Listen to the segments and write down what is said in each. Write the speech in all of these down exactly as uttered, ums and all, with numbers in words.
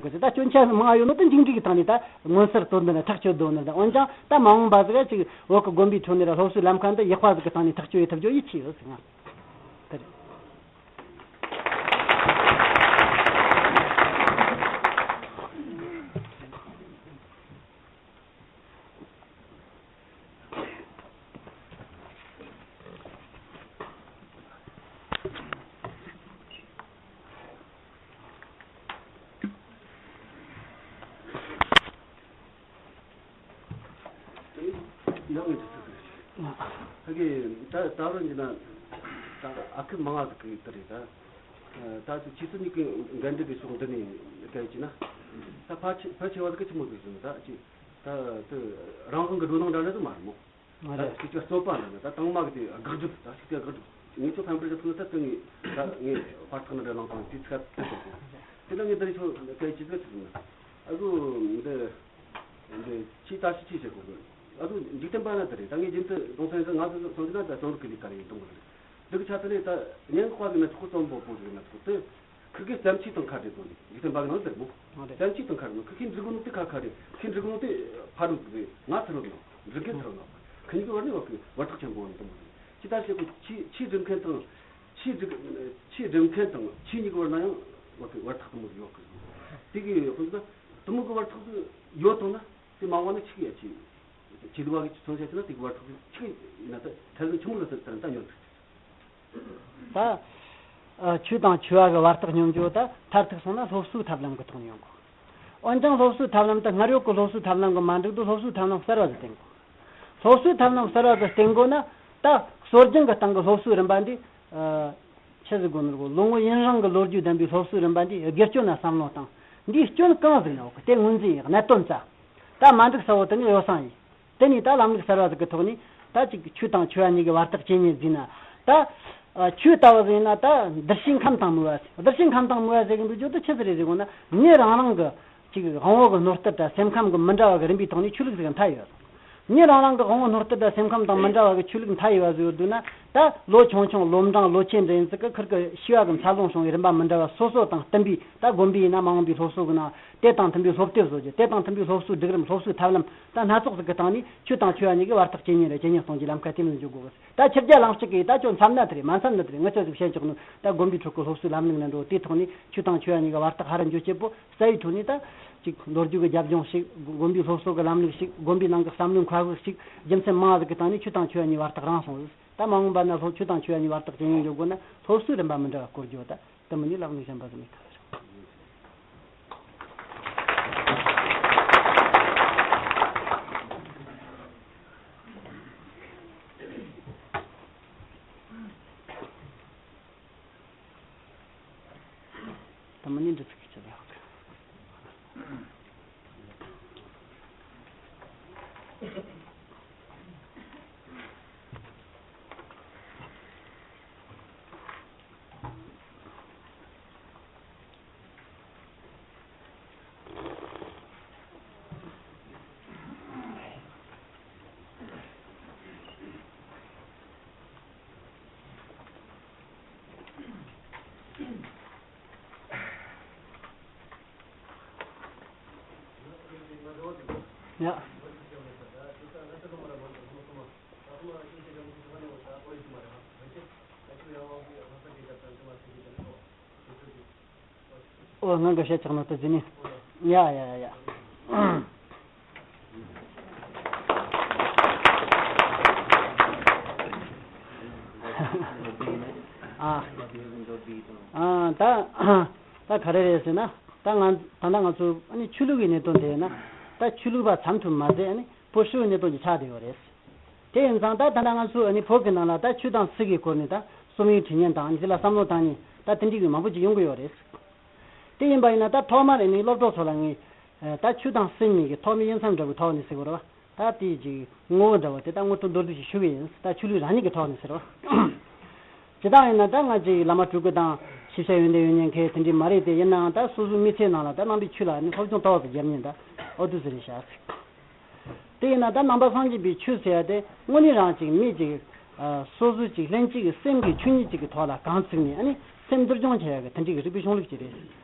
གི་ཟེར། ད་སྐྱོན་ཆ་མང་ཡོད་ནོ་དེ་མཇུག་འབྲས་ཀྱི་སྟེང་ནས་ད་མངོན་གསལ་དོད་འདི་ནས་ཐག་གཅོད་དོ་ནི། ད་འོན་ཀྱང་ད་མ་འོངས་པ་ཟིག་ཅིག་བོད་ཀྱི་དགོན་པའི་ཁྲོད་ནས་ར་སློབ་གསོའི་ལམ་ཁ་འདི་ཡག་པ་ཟིག་གི་སྟེང་ནས་ཐག་གཅོད་ཡེད་ཐུབ་རྒྱུ་ཡིད་ཆེས་ཡོད་ཟེར། ང་དེ་རེད། ཡང་ངས་དེ་ཚོ་ཟེར། ད་གི་ད་ད་རུང་ཡིན་ན་ད་ཨ་ཁུ་མང་ང་ཟིག་གི་དེ་རེད། ད་ད་དུ་ཁྱེད་ཚོ་གཉིས་ཀྱི་འགན་འཁྲི་གི་ཕྱོགས་འདི་ནས་བལྟས་ཀྱི་ན། ད་ཕལ་ཆེ་ཕལ་ཆེ་བ་ཟིག་གི་ཆི་མོ་ཟིག་ཟེར་ན། ད་ཅི་ད་དུ་རང་དབང་གི་སྒྲོ་ནང་འདྲ་འདྲ་ཟིག་མ་རེད་མོ། ང་ད་རེད། ཅིག་ཅིག་རྩོད་པ་འདྲ་ན། ད་དང་མ་གི་དེ་དགག་སྒྲུབ། ད་ཅིག་དེ་དགག་སྒྲུབ། ངས་ཁྱོད་ཕན་པར་གི་ཐུག་ན་ད་དུ་ངས་ད་ངས་ཕར་ཐག་ན་འདྲ་ལངས་དང་དེ་ཚིག་ཐག་ཐུག་སོང་། དེ་ད་ངས་ད་རེ་ཁྱོད་སྐད་ཅིག་ཟིག་ཐུག་ན། ཨ་ཁུ་འདི་འདི་ཆེས་ད་ཤི་ཆེས་བྱེད་དགོས་གི། ཨ་ཁུ་འཇིག་རྟེན་པ་ན་དེ་རེད། ད་ངས་རྒྱུན་དུ་གཏོང་ས་ཡིན་ས། ང་ཚོ་སོང་ན་ད་བསམ་བློ་ཀི་ལི་ཀ་ལི་ཡིན་གཏོང་གི་རེད། འདི་གི་ཆ་དེ་ནས་ད་སྙན་ངག་པ་གི་ན་ཆོག་གི། རྩོམ་པ་པོ་གི་ན་ཆོག་གི། དེ་ཁི་གི་བརྩམས་ཆོས་དང་ཁ་བྲལ་དོ་ནི་འཇིག་རྟེན་པ་གི་ནང་ཟེར་མོ། ཨ་རེད། བརྩམས་ཆོས་དང་ཁ་བྲལ་ནོ། ཁི་གི་འབྲི་གོ་ནོ་དེ་ཁ་ཁ་རེད། ཁི་འབྲི་གོ་ནོ་དེ་ཕ་རོལ་རེད། ང་ཚུར་རོལ་ནོ། འབྲི་མཁན་ཚུར་རོལ་ནོ། ཁི་གཉིས་ཀྱི་བར་ནས་བ་གི་བར་ཐག་ཆེན་པོ་ཡིན་དུ་མོ་རེད། ཅི་ལྟར་བྱེད་དགོས། ཆེས་ཆེས་འབྲི་མཁན་དང་། ཆེས་འབྲི་ཆེས་འབྲི་མཁན་དང་ཆོས་གཉིས་ཀྱི་བར་ན་ཡང་བ་གི་བར་ཐག་དུ་མོ་ཡོད་གི། དེ་གི་དཔེར་ན་དུ་མོ་གི་བར་ཐག་དུ་ཡོད་དང་ན། དེ་མ་འོངས་ན་ཆི་གི་ཡ་ཆི། ཆོས་ལུགས་པ་གི་ཚོན་ཆ་ཆི་ན་དེ་གི་བར་ཐག་དུ་ཆི་གི་ཡིན་ན། ད་ཐལ་ཟིན་ཆི་མོ་ལ་ཟེར་ད་ད་ཉོ་ཐུབ། ད་ཨ་ཆོས་དང་ཆོས་པ་གི་བར་ཐག་སྙོམས་རྒྱུ་ད་མཐར་ཐུག་སོང་ན་སློབ་གསོའི་ཐབས་ལམ་གི་ཐོག་ནས་ཡོང་དགོས། འོན་ཀྱང་སློབ་གསོའི་ཐབས་ལམ་དེ་སྔར་ཡོད་ཀྱི་སློབ་གསོའི་ཐབས་ལམ་གི་མ་འགྲིག་དུས་སློབ་གསོའི་ཐབས་ལམ་གསར་བ་ཟིག་བསྟེན་དགོས། སློབ་གསོའི་ཐབས་ལམ་གསར་བ་ཟིག་བསྟེན་དགོས་ན། ད་སྲོལ་རྒྱུན་གི་སྟེང་གི་སློབ་གསོའི་རིམ་པ་འདི་ཨ་ཆི་ཟིག་དགོས་ནི་རེད་གོ། ལོ་ངོ་ཡུན་རིང་གི་ལོ་རྒྱུས་ལྡན་པའི་སློབ་གསོའི་རིམ་པ་འདི་སྒེར་གཅོད་ན་བསམ་བློ་བཏང་། འདིའི་སྐྱོན་གང་ཟིག་ན་འོག་གི་དེ་ངོས་འཛིན་ཡེད། གནད་དོན་བཙལ། ད་མ་འགྲིག་ས་བོ་དེ་ནི་ཡོ་བསྲང་ཡེད། དེ་ནས་ད་ལམ་ལུགས་གསར་བ་ཟིག་གི་ཐོག་ནས་ད་ཅིག་ཆོས་དང་ཆོས་པ་གཉིས་ཀྱི་བར་ཐག་ཇེ་ཉེ་བཟོས་ན། ད་ཨ་ཆོས་ལྟ་བུ་ཟིག་ཡིན་ན། ད་གདུལ་བྱའི་ཁམས་དང་མོས་པ་ཟེར། གདུལ་བྱའི་ཁམས་དང་མོས་པ་ཟེར་གི་འདུག་རྒྱུ་དེ་ཆི་ཟིག་རེད་ཟེར་གོ་ན། མི་རང་རང་གི་ཅིག་དབང་བོ་གི་རྣོ་རྟུལ་དང་སེམས་ཁམས་གི་མི་འདྲ་བ་གི་རིམ་པའི་ཐོག་ནས་ཆོས་ལུགས་ཟིག་འཐབ་ཡོད། མི་རང་རང་གི་དབང་བོ་རྣོ་རྟུལ་དང་སེམས་ཁམས་དང་མི་འདྲ་བ་གི་ཆོས་ལུགས་འཐབ་ཡོད་པ་ཟིག་ཡོད་འདུག་ན། ད་ལོ་ཆུང་ཆུང་ལོ་འབྲིང་ལོ་ཆེ་འདྲ་ཡིན་ཟིག་གི་ཁིར་གི་ཤེས་པ་གི་འཚར་ལོངས་བྱུང་བའི་རིམ་པ་མི་འདྲ་བ་སོ་སོ་དང་བསྟུན་པའི། ད་དགོན་པའི་ཡིན་ན་མ་འོངས་པའི་སློབ་གསོ་གི་ནང་དེ་དང་མཐུན་པའི་སློབ་དེབ་བཟོ་རྒྱུ། དེ་དང་མཐུན་པའི་སློབ་གསོའི་སྒྲིག་རིམ་སློབ་གསོའི་ཐབས་ལམ་ད་སྣ་ཚོགས་ཟིག་གི་སྟེང་ནས་ཆོས་དང་ཆོས་པ་གཉིས་ཀྱི་བར་ཐག་ཇེ་ཉེ་རུ་ཇེ་ཉེ་གཏོང་རྒྱུའི་ལམ་ཁ་དེ་མོ་འཇུག་དགོས། ད་ཁྱེད་རྒྱ་ལམ་གཅིག་གིས་ད་ཁྱོད་འཚམ་ན་དེ་རེད། མ་འཚམ་ན་དེ་རེད། ངས་ཁྱོད་ཟིག་བཤད་ཆོག་ནོ། ད་དགོན་པའི་ཁྲོད་ཀྱི་སློབ་གསོའི་ལམ་ལུགས་ནས་འགྲོ། དེའི་ཐོག་ནས་ཆོས་དང་ཆོས་པ་གཉིས་ཀྱི་བར་ཐག་ཧ་རུ་འགྱོ་བྱེད་པོ། རྩ་བའི་ཁྲོད་ནས་ད་ཅིག་ལོ་རྒྱུས་ཀྱི་རྒྱབ་ལྗོངས་ཤིག་དགོན་པའི་སློབ་གསོ་གི་ལམ་ལུགས་ཤིག་དགོན་པའི་ནང་གི་བསམ་བློའི་མཁའ་དབུགས་ཤིག་རྒྱུ་མཚན་མང་ཟིག་གི་སྟེང་ནས་ཆོས་དང་ཆོས་པ་གཉིས་བར་ཐག་རིང་སོང་ཟིག་ད་མ་འོངས་པ་ན་སློབ་ཆོས་དང་ཆོས་པ་གཉིས་བར་ཐག་ཇེ་ཉེ་འགྱོ་དགོས་ན། སློབ་གསོའི་རིམ་པ་མི་འདྲ་བ་བསྐོར་རྒྱུ་ད། དེ་མིན་ནི་ལམ་ལུགས་གཞན་པ་ཟིག་མེད་ཁ་ཟེར། ད་མ་ནི་འདི་ཚིག་གི་ཆ་ལ་ཡོད། ཡ། ཨོ་ང་གི་བཤད་ཆོག་ནོ་དེ་ཟིན་ནི། ཡ་ཡ་ཡ་ཡ། ཨ་ཨ་ད་ད་ག་རེ་རེད་ཟེར་ན། ད་ང་ད་ལྟ་ང་ཚོ་ཨ་ནི་ཆོས་ལུགས་ཀྱི་གནད་དོན་དེ་ཡིན་ན། ད་ཆོས་ལུགས་པ་མཚམས་མཐུན་མ་ཟད་ཨ་ནི་བོད་ཧྲིལ་བོའི་གནད་དོན་གྱི་ཆ་དེ་ཡོད་རེད། དེ་ཡིན་ཙང་ད་ད་ལྟ་ང་ཚོ་ཨ་ནི་བོད་ཀྱི་ནང་ལ་ད་ཆོས་དང་སྲིད་ཀྱི་སྐོར་ནས་ད་རྩོམ་ཡིག་འབྲི་མཁན་དང་། ཨ་ནི་དེ་ལ་བསམ་བློ་བཏང་མཁན་ད་དེ་འདྲའི་མང་པོ་ཅིག་ཡོང་གི་ཡོད་རེད། དེ་ཡིན་པ་ཡིན་ན་ད་ཐོག་མར་ཨ་ནི་སློབ་གྲོགས་ཚོ་ལ་ངས་ད་ཆོས་དང་སྲིད་གཉིས་ཀྱི་ཐོག་མའི་དབྱེ་མཚམས་འདྲ་བོའི་ཐོག་ནས་ཟེར་དགོས་རེད་བ། ད་དེའི་ཅིག་ངོ་བོ་འདྲ་བོ་དེ་ད་ངོ་སྤྲོད་མདོར་བསྡུས་ཤིག་ཞུ་གི་ཡིན། ད་ཆོས་ལུགས་རང་ཉིད་ཀྱི་ཐོག་ནས་ཟེར་བ། སྤྱིར་བཏང་ཡིན་ན་ད་ང་ཅིག་བླ་མ་སྤྲུལ་སྐུ་དང་ཤེས་བྱ་ཡོན་ཏན་ཡོད་མཁན་མཁན་དེ་འདྲ་མ་རེད་དེ། ཡིན་ནའང་ད་སོ་སོའི་མི་ཚེའི་ནང་ལ་ད་ནང་པའི་ཆོས་ལ་ནི་སློབ་སྦྱོང་ཏོག་ཙམ་བརྒྱབ་མཁན་ད་ཨོ་དུ་ཟེར་རེད་ཤག་དེ་ཡིན་ན་ད་ནང་པ་སངས་རྒྱས་པའི་ཆོས་ཟེར་ཡ་དེ་དངོས་གནས་རང་ཅིག་མི་ཅིག་ཨ་སོ་སོ་ཅིག་ལྷན་ཅིག་གི་སེམས་ཀྱི་ཆོས་ཉིད་ཅིག་གི་ཐོག་ལ་གང་ཚུགས་ནས་ཨ་ནི་སེམས་འདུལ་སྦྱོང་བྱེད་ཡ་གི་དེ་འདྲ་གི་རིག་པའི་གཞུང་ལུགས་ཅིག་རེད།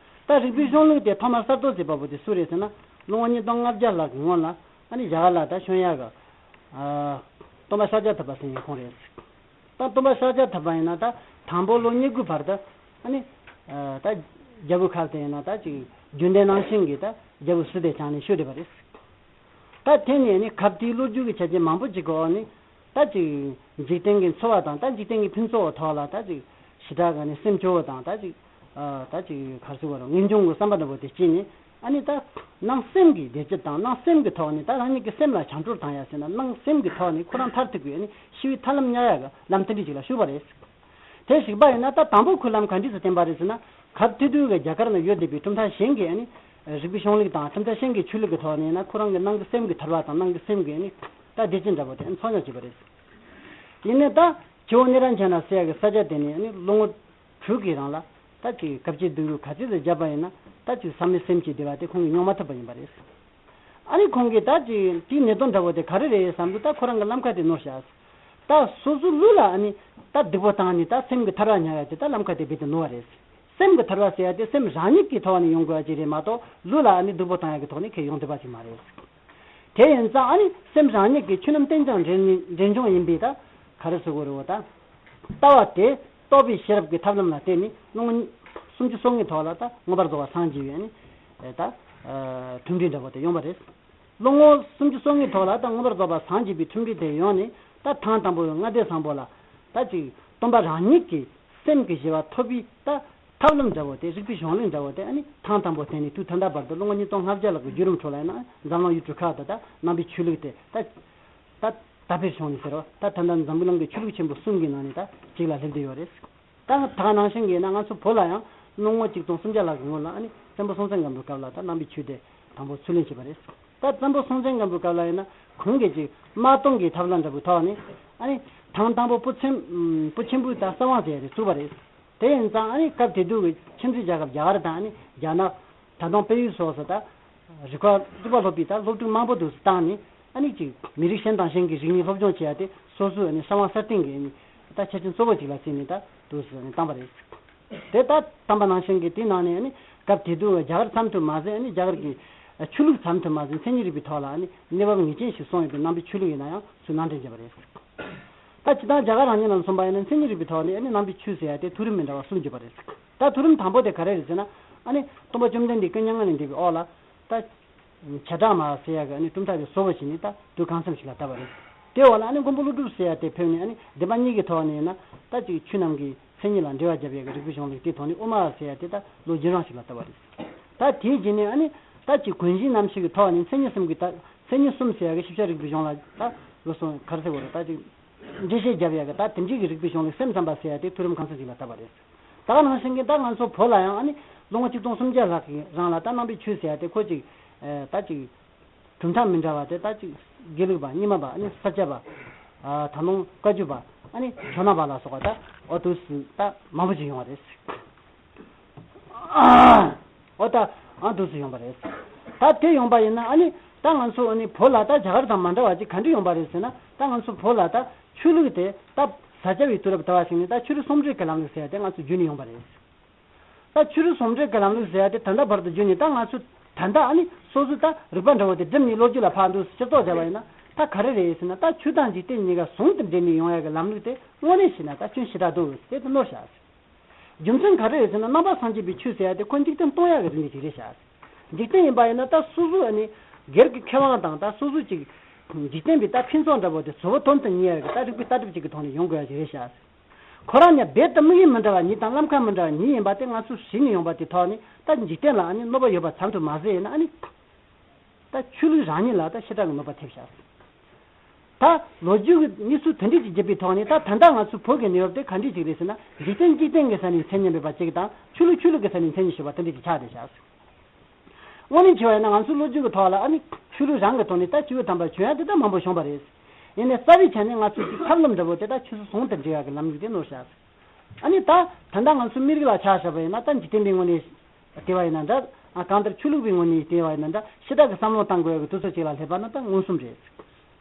ད་རིག་པའི་གཞུང་ལུགས་དེ་ཐོག་མར་གསར་གཏོད་བྱས་པ་པོ་དེ་སུ་རེད་ཟེར་ན། ལོ་ངོ་ཉིས་སྟོང་ལྔ་བརྒྱ་ལྷག་གི་སྔོན་ལ་ཨ་ནི་རྒྱ་གར་ལ་ད་བྱོན་ཡག་གི་ཨ་སྟོན་པ་ཤཱཀྱ་ཐུབ་པ་ཟེར་མཁན་ཁོང་རེད། ད་སྟོན་པ་ཤཱཀྱ་ཐུབ་པ་ཡིན་ན་ད་དང་པོ་ལོ་ཉེར་དགུ་བར་དུ་ཨ་ནི་ཨ་ད་རྒྱལ་པོའི་ཁབ་དེ་ཡིན་ན་ད་ཅིག་རྒྱུན་ལྡན་ནང་བཞིན་གྱི་ད་རྒྱལ་པོ་ཟུར་དེ་བྱས་ནས་བཞུགས་བསྡད་པ་རེད། ད་དེ་ནས་ནི་ཁ་བརྡའི་ལོ་རྒྱུས་ཀྱི་ཆ་རྐྱེན་མང་པོ་ཅིག་གི་འོག་ནས་ད་ཅིག་འཇིག་རྟེན་གྱི་འཚོ་བ་དང་ད་འཇིག་རྟེན་གྱི་ཕུན་ཚོགས་ཐོག་ལ་ད་ཅིག་ཞེ་དྲག་གི་ནི་སེམས་སྐྱོ་བོ་དང་ད་ཅིག་ཨ་ད་ཅིག་ག་རེ་ཟེར་དགོས་རེད། ངེས་འབྱུང་གི་བསམ་པ་འདྲ་པོ་དེ་སྐྱེས་ནས་ཨ་ནི་ད་ནང་སེམས་ཀྱི་བདེ་སྐྱིད་དང་ནང་སེམས་ཀྱི་ཐོག་ནས་ད་རང་ཉིད་ཀྱི་སེམས་ལ་བྱམས་སྒྲུབ་བཏང་ཡ་ཟེར་ན་ནང་སེམས་ཀྱི་ཐོག་ནས་ཁོ་རང་མཐར་ཐུག་གི་ཨ་ནི་ཞི་བའི་ཐབས་ལམ་ཉར་ཡ་གི་ལམ་དེ་འདྲ་ཅིག་ལ་ཞུགས་པ་རེད། དེ་གཞིགས་པ་ཡིན་ན་ད་དང་པོ་ཁོས་ལམ་ག་འདྲས་སུ་བསྟན་པ་རེད་ཟེར་ན། ཁ་བརྡ་དུས་ཀྱི་རྒྱ་གར་ན་ཡོད་བསྡད་པའི་གྲུབ་མཐའ་གཞན་གྱི་ཨ་ནི་རིག་པའི་གཞུང་ལུགས་དང་གྲུབ་མཐའ་གཞན་གྱི་ཆོས་ལུགས་ཀྱི་ཐོག་ནས་ཡིན་ན་ཁོ་རང་གི་ནང་གི་སེམས་ཀྱི་ཐར་པ་དང་ནང་གི་སེམས་ཀྱི་ཨ་ནི་ད་བདེ་སྐྱིད་འདྲ་པོ་དེ་འཚོལ་སྙེག་བྱས་པ་རེད། ཡིན་ནའི་ད་ཇོ་བོ་ནེ་རན་ཆ་ན་ཟེར་ཡ་གི་ས་སྐྱ་དེ་ནས་ཨ་ནི་ལོ་ངོ་དྲུག་གི་རིང་ལ་ད་ཅིག་གབ་ཅིག་སྡུག་རུས་ག་ཚོད་ཅིག་བརྒྱབ་པ་ཡིན་ན་ད་ཅིག་བསམ་བློའི་སེམས་ཀྱི་བདེ་བ་དེ་ཁོང་གིས་མྱོང་མ་ཐུབ་པ་ཡིན་པ་རེད། ཨ་ནི་ཁོང་གིས་ད་ཅིག་དེའི་གནད་དོན་འདྲ་པོ་དེ་ག་རེ་རེད་བསམ་དུས་ད་ཁོ་རང་གི་ལམ་ཁ་དེ་ནོར་བཞག་ད་སོ་སོའི་ལུས་ལ་ཨ་ནི་ད་སྡིག་པོ་བཏང་ནས་ད་སེམས་ཀྱི་ཐར་པ་ཉར་ཡ་དེ་ད་ལམ་ཁ་དེ་རྦད་དེ་ནོར་བ་རེད། སེམས་ཀྱི་ཐར་པ་ཟེར་ཡ་དེ་སེམས་རང་ཉིད་ཀྱི་ཐོག་ནས་ཡོང་དགོས་ཡ་ཅིག་རེད་མ་གཏོགས་ལུས་ལ་ཨ་ནི་སྡིག་པོ་བཏང་ཡ་གི་ཐོག་ནས་ཁོས་ཡོང་ཐུབ་པ་ཅིག་མ་རེད། དེ་ཡིན་ཙང་ཨ་ནི་སེམས་རང་ཉིད་ཀྱི་ཆོས་རྣམས་རྟེན་ཅིང་འབྲེལ་ནི་འབྲེལ་འབྱུང་ཡིན་པས་ད་ག་རེ་ཟེར་དགོས་རེད་བ་ད། ལྟ་བ་དེ་རྟོགས་པའི་ཤེས་རབ་ཀྱི་ཐབས་ལམ་ལ་བརྟེན་ནས་ལོ་ངོ་སུམ་ཅུ་སོ་ལྔའི་ཐོག་ལ་ད་མངོན་པར་རྫོགས་པར་སངས་རྒྱས་པའི་ཨ་ནི་ད་ཁྲིམས་སྒྲིག་འདྲ་པོ་དེ་ཡོང་བ་རེད། ལོ་ངོ་སུམ་ཅུ་སོ་ལྔའི་ཐོག་ལ་ད་མངོན་པར་རྫོགས་པར་སངས་རྒྱས་པའི་ཁྲིམས་སྒྲིག་དེ་ཡོང་ནས་ད་ཐེངས་དང་པོའི་ལྔ་སྡེ་བཟང་པོ་ལ་ད་ཅིག་སྟོན་པ་རང་ཉིད་ཀྱི་སེམས་ཀྱི་ཞི་བ་ཐོབ་པའི་ད་ཐབས་ལམ་འདྲ་བོ་དེ་རིག་པའི་གཞུང་ལུགས་འདྲ་བོ་དེ་ཨ་ནི་ཐེངས་དང་པོ་བསྟན་ནས་དུས་ད་ལྟ་བར་དུ་ལོ་ངོ་ཉིས་སྟོང་ལྔ་བརྒྱ་ལྷག་གི་བརྒྱུད་རིམ་ཁྲོད་ལ་ཡིན་ན་འཛམ་གླིང་ཡུལ་གྲུ་ཁག་ཏུ་ད་ནང་པའི་ཆོས་ལུགས་དེ་ད་ད་དར་སྤེལ་བྱུང་ནས་ཟེར་བ་ད་ད་ལྟ་འཛམ་གླིང་གི་ཆོས་ལུགས་ཆེན་པོ་གསུམ་གྱི་ནང་ནས་ད་གཅིག་ལ་སླེབས་བསྡད་ཡོད་རེད། ད་ད་ག་ནང་བཞིན་གྱི་ན་ང་ཚོ་བོད་ལ་ཡང་ལོ་ངོ་གཅིག་སྟོང་སུམ་བརྒྱ་ལྷག་གི་སྔོན་ལ་ཨ་ནི་བཙན་པོ་སྲོང་བཙན་སྒམ་པོའི་སྐབས་ལ་ད་ནང་པའི་ཆོས་དེ་དང་པོ་ཚུར་ལེན་བྱས་པ་རེད། ད་བཙན་པོ་སྲོང་བཙན་སྒམ་པོའི་སྐབས་ལ་ཡིན་ན་ཁོང་གིས་ཅིག་དམག་དོན་གྱི་ཐབས་ལམ་འདྲ་པོའི་ཐོག་ནས་ཨ་ནི་ཐེངས་དང་པོ་བོད་ཆེན་བོད་ཆེན་པོའི་ད་ས་དབང་ཟེར་ཡ་དེ་བཙུགས་པ་རེད། དེ་ཡིན་ཙང་ཨ་ནི་སྐབས་དེ་དུས་ཀྱི་ཁྱིམ་མཚེས་རྒྱལ་ཁབ་རྒྱ་གར་དང་ཨ་ནི་རྒྱ་ནག་ད་དུང་བལ་ཡུལ་སོགས་སུ་ད་རིག་པ་རིག་པ་སློབ་པའི་ད་སློབ་ཕྲུག་མང་པོ་འདུག་སུ་བཏང་ནས་ཨ་ནི་ཅིག་མི་རིགས་གཞན་དང་གཞན་གྱི་རིག་གནས་སློབ་སྦྱོང་བྱེད་ཡ་དེ་སོ་སོའི་ཨ་ནི་ས་དབང་སྲ་བརྟན་གྱི་ཨ་ནི་ད་ཆ་རྐྱེན་གཙོ་བོ་ཅིག་ལ་བརྩིས་ནས་ད་འདུག་སུ་ཨ་ནི་བཏང་པ་རེད། དེ་ལྟར་བཏང་པ་ནང་བཞིན་གྱི་དེའི་ནང་ནས་ཨ་ནི་སྐབས་དེ་དུས་རྒྱ་གར་ཙམ་དུ་མ་ཟད་ཨ་ནི་རྒྱ་གར་གྱི་ཆོས་ལུགས་ཙམ་དུ་མ་ཟད་མཚན་ཉིད་རིག་པའི་ཐོག་ལ་ཨ་ནི་གནས་བབ་ངེས་ཅན་ཞིག་སོང་ཡོད་པའི་ནང་པའི་ཆོས་ལུགས་ཡིན་ན་ཡང་ཚུར་ནང་འདྲེན་བྱས་པ་རེད། ད་སྤྱིར་བཏང་རྒྱ་གར་རང་ཉིད་ལ་མཚོན་པ་ཡིན་ན་མཚན་ཉིད་རིག་པའི་ཐོག་ནས་ཨ་ནི་ནང་པའི་ཆོས་ཟེར་ཡ་དེ་མཐོ་རིམ་མི་འདྲ་བ་གསུམ་ཡོད་པ་རེད། ད་མཐོ་རིམ་དང་པོ་དེ་ག་རེ་རེད་ཟེར་ན་ཨ་ནི་སྟོན་པ་བཅོམ་ལྡན་འདས་སྐུ་མྱ་ངན་ལས་འདས་པའི་འོག་ལ་ད་བྱེ་བྲག་སྨྲ་བ་ཟེར་ཡ་གི་ཨ་ནི་གྲུབ་མཐའ་དེ་བཟོ་བོ་བྱས་ནས་ད་དུས་གང་འཚམ་ཞིག་ལ་བཏབ་པ་རེད། དེའི་འོག་ལ་ཨ་ནི་མགོན་པོ་ཀླུ་སྒྲུབ་ཟེར་ཡ་དེ་ཕེབས་ནས་ཨ་ནི་བདེན་པ་གཉིས་ཀྱི་ཐོག་ནས་ཡིན་ན་ད་ཅིག་ཆོས་རྣམས་ཀྱི་མཚན་ཉིད་ལ་འགྲེལ་བ་བརྒྱབ་ཡ་གི་རིག་པའི་གཞུང་ལུགས་དེའི་ཐོག་ནས་དབུ་མ་ཟེར་ཡ་དེ་ད་ལོ་རྒྱུན་རིང་ཞིག་ལ་བཏབ་པ་རེད། ད་དེའི་རྗེས་ནས་ཨ་ནི་ད་ཅིག་གོན་གཞི་རྣམ་བཞི་གི་ཐོག་ནས་མཚན་ཉིད་གསུམ་གྱི་ད་མཚན་ཉིད་གསུམ་ཟེར་ཡ་གི་ཤེས་བྱ་རིག་པའི་གཞུང་ལ་ད་ལོ་སོང་ག་རེ་ཟེར་དགོས་རེད། ད་ཅིག་འགྲེལ་བཤད་བརྒྱབ་ཡ་གི་ད་དེ་འདྲའི་གི་རིག་པའི་གཞུང་ལུགས་སེམས་ཙམ་པ་ཟེར་ཡ་དེ་མཐོ་རིམ་གང་ས་ཅིག་ལ་བཏབ་པ་རེད། ད་ག་ནང་བཞིན་གྱི་ད་ང་ཚོ་བོད་ལ་ཡང་ཨ་ནི་ལོ་ངོ་ཆིག་སྟོང་སུམ་བརྒྱ་ལྷག་གི་རིང་ལ་ད་ནང་པའི་ཆོས་ཟེར་ཡ་དེ་ཁོ་ཅིག་ད་ཅིག་གྲུབ་མཐའ་མི་འདྲ་བ་དེ་ད་ཅིག་དགེ་ལུགས་པ་རྙིང་མ་པ་ཨ་ནི་ས་སྐྱ་པ་ད་ནང་བཀའ་བརྒྱུད་པ་ཨ་ནི་ཇོ་ནང་པ་ལ་སོགས་པ་ད་འོ་དུས་སུ་ད་མང་པོ་ཅིག་ཡོང་བ་རེད། འོ་ད་ཨ་འདུག་སེ་ཡོང་པ་རེད། ད་དེ་ཡོང་པ་ཡིན་ན་ཨ་ནི་ད་ང་ཚོ་ཨ་ནི་བོད་ལ་ད་རྒྱ་གར་དང་མ་འདྲ་བ་ཅིག་ག་འདྲ་ཡོང་པ་རེད་ཟེར་ན་ད་ང་ཚོ་བོད་ལ་ད་ཆོས་ལུགས་དེ་ད་ས་སྐྱ་པའི་དུས་རབས་དར་བ་ཞིག་ནས་ད་ཆོས་རིག་ཟུང་འབྲེལ་གྱི་ལམ་ལུགས་ཟེར་ཡ་དེ་ང་ཚོ་བརྒྱུད་ནས་ཡོང་པ་རེད། ད་ཆོས་རིག་ཟུང་འབྲེལ་གྱི་ལམ་ལུགས་ཟེར་ཡ་དེ་ད་ལྟ་བར་དུ་བརྒྱུད་ནས་ད་ང་ཚོ་ད་ལྟ་ཨ་ནི་སོ་སོ་ད་རིག་པ་འདྲ་བོ་དེ་བསྒྲིམས་ནས་ལོ་རྒྱུས་ལ་ཕར་འདུག་སེ་ཕྱིར་རྟོག་བྱས་པ་ཡིན་ན་ད་ག་རེ་རེད་ཟེར་ན་ད་ཆོས་དང་འཇིག་རྟེན་གཉིས་ཀ་ཟུང་དུ་འབྲེལ་ནས་ཡོང་ཡ་གི་ལམ་ལུགས་དེ་དངོས་གནས་བཤད་ན་ད་སྐྱོན་ཞེ་དྲག་འདུག་དེ་དེ་ནོར་བཞག་རྒྱུ་མཚན་ག་རེ་རེད་ཟེར་ན་རྣམ་པར་སངས་རྒྱས་པའི་ཆོས་ཟེར་ཡ་དེ་ཁོ་འཇིག་རྟེན་སྟོང་ཡ་གི་རིག་གནས་ཅིག་རེད་ཤག་འཇིག་རྟེན་ཡིན་པ་ཡིན་ན་ད་སོ་སོ་ཨ་ནི་སྒེར་གྱི་ཁེ་དབང་དང་ད་སོ་སོ་ཅིག་འཇིག་རྟེན་པའི་ད་ཕུན་ཚོགས་འདྲ་པོ་དེ་གཟུ་བོ་དོན་དུ་གཉེར་ཡ་གི་ད་རིག་པའི་ལྟ་གྲུབ་ཅིག་གི་ཐོག་ནས་ཡོང་དགོས་ཡ་ཅིག་རེད་ཤག་ཁོ་རང་ཉིད་རྦད་དེ་དམིགས་ཡུལ་མི་འདྲ་བ་ཉིད་དང་ལམ་ཁ་མི་འདྲ་བ་ཉིད་ཡིན་པ་དེ་ང་ཚོ་གཞི་ནས་ཡོང་པ་དེ་ཐོག་ནས་ད་འཇིག་རྟེན་ལ་ཨ་ནི་གནོད་པ་ཡོད་པ་ཙམ་དུ་མ་ཟད་ཡིན་ན་ཨ་ནི། ད་ཆོས་ལུགས་རང་ཉིད་ལ་ད་ཞེ་དྲག་གི་གནོད་པ་ཐེབས་ཤག་ད་ལོ་རྒྱུས་ཀྱི་གནས་ཚུལ་དེ་འདྲས་ཅིག་བརྒྱུད་པའི་ཐོག་ནས་ད་ད་ལྟ་ང་ཚོའི་བོད་ཀྱི་གནས་བབ་དེ་ག་འདྲས་ཅིག་རེད་ཟེར་ན་འཇིག་རྟེན་འཇིག་རྟེན་གྱི་ས་ནས་མཚན་ཉིད་མེད་པ་ཅིག་དང་ཆོས་ལུགས་ཆོས་ལུགས་ཀྱི་ས་ནས་མཚན་ཉིད་ཞུགས་པ་དེ་འདྲས་ཅིག་ཆགས་བསྡད་ཤག་དངོས་གནས་བྱས་པ་ཡིན་ན་ང་ཚོའི་ལོ་རྒྱུས་ཀྱི་ཐོག་ལ་ཨ་ནི་ཆོས་ལུགས་རང་གི་ཐོག་ནས་ད་སྐྱེས་བུ་དམ་པ་བྱོན་ཡ་དེ་ད་མང་པོ་བྱུང་བ་རེད། ཡིན་ནའི་རྩ་བའི་ཆ་ནས་ང་ཚོའི་ཐབས་ལམ་འདྲ་པོ་དེ་ད་ཆོས་སྲིད་ཟུང་དུ་འབྲེལ་ཡ་གི་ལམ་ལུགས་དེ་ནོར་ཤག་ཨ་ནི་ད་ད་ལྟ་ང་ཚོའི་མི་རིགས་ལ་ཆ་བཞག་པ་ཡིན་ན་ད་འཇིག་རྟེན་པའི་ངོས་ནས་བལྟས་པ་ཡིན་ན་འདྲ། ཨ་གང་ལྟར་ཆོས་ལུགས་པའི་ངོས་ནས་བལྟས་པ་ཡིན་ན་འདྲ་ཞེ་དྲག་གི་བསམ་བློ་བཏང་དགོས་ཡ་གི་དུས་ཚོད་ཅིག་ལ་སླེབས་པ་ན་ད་མངོན་སུམ་རེད།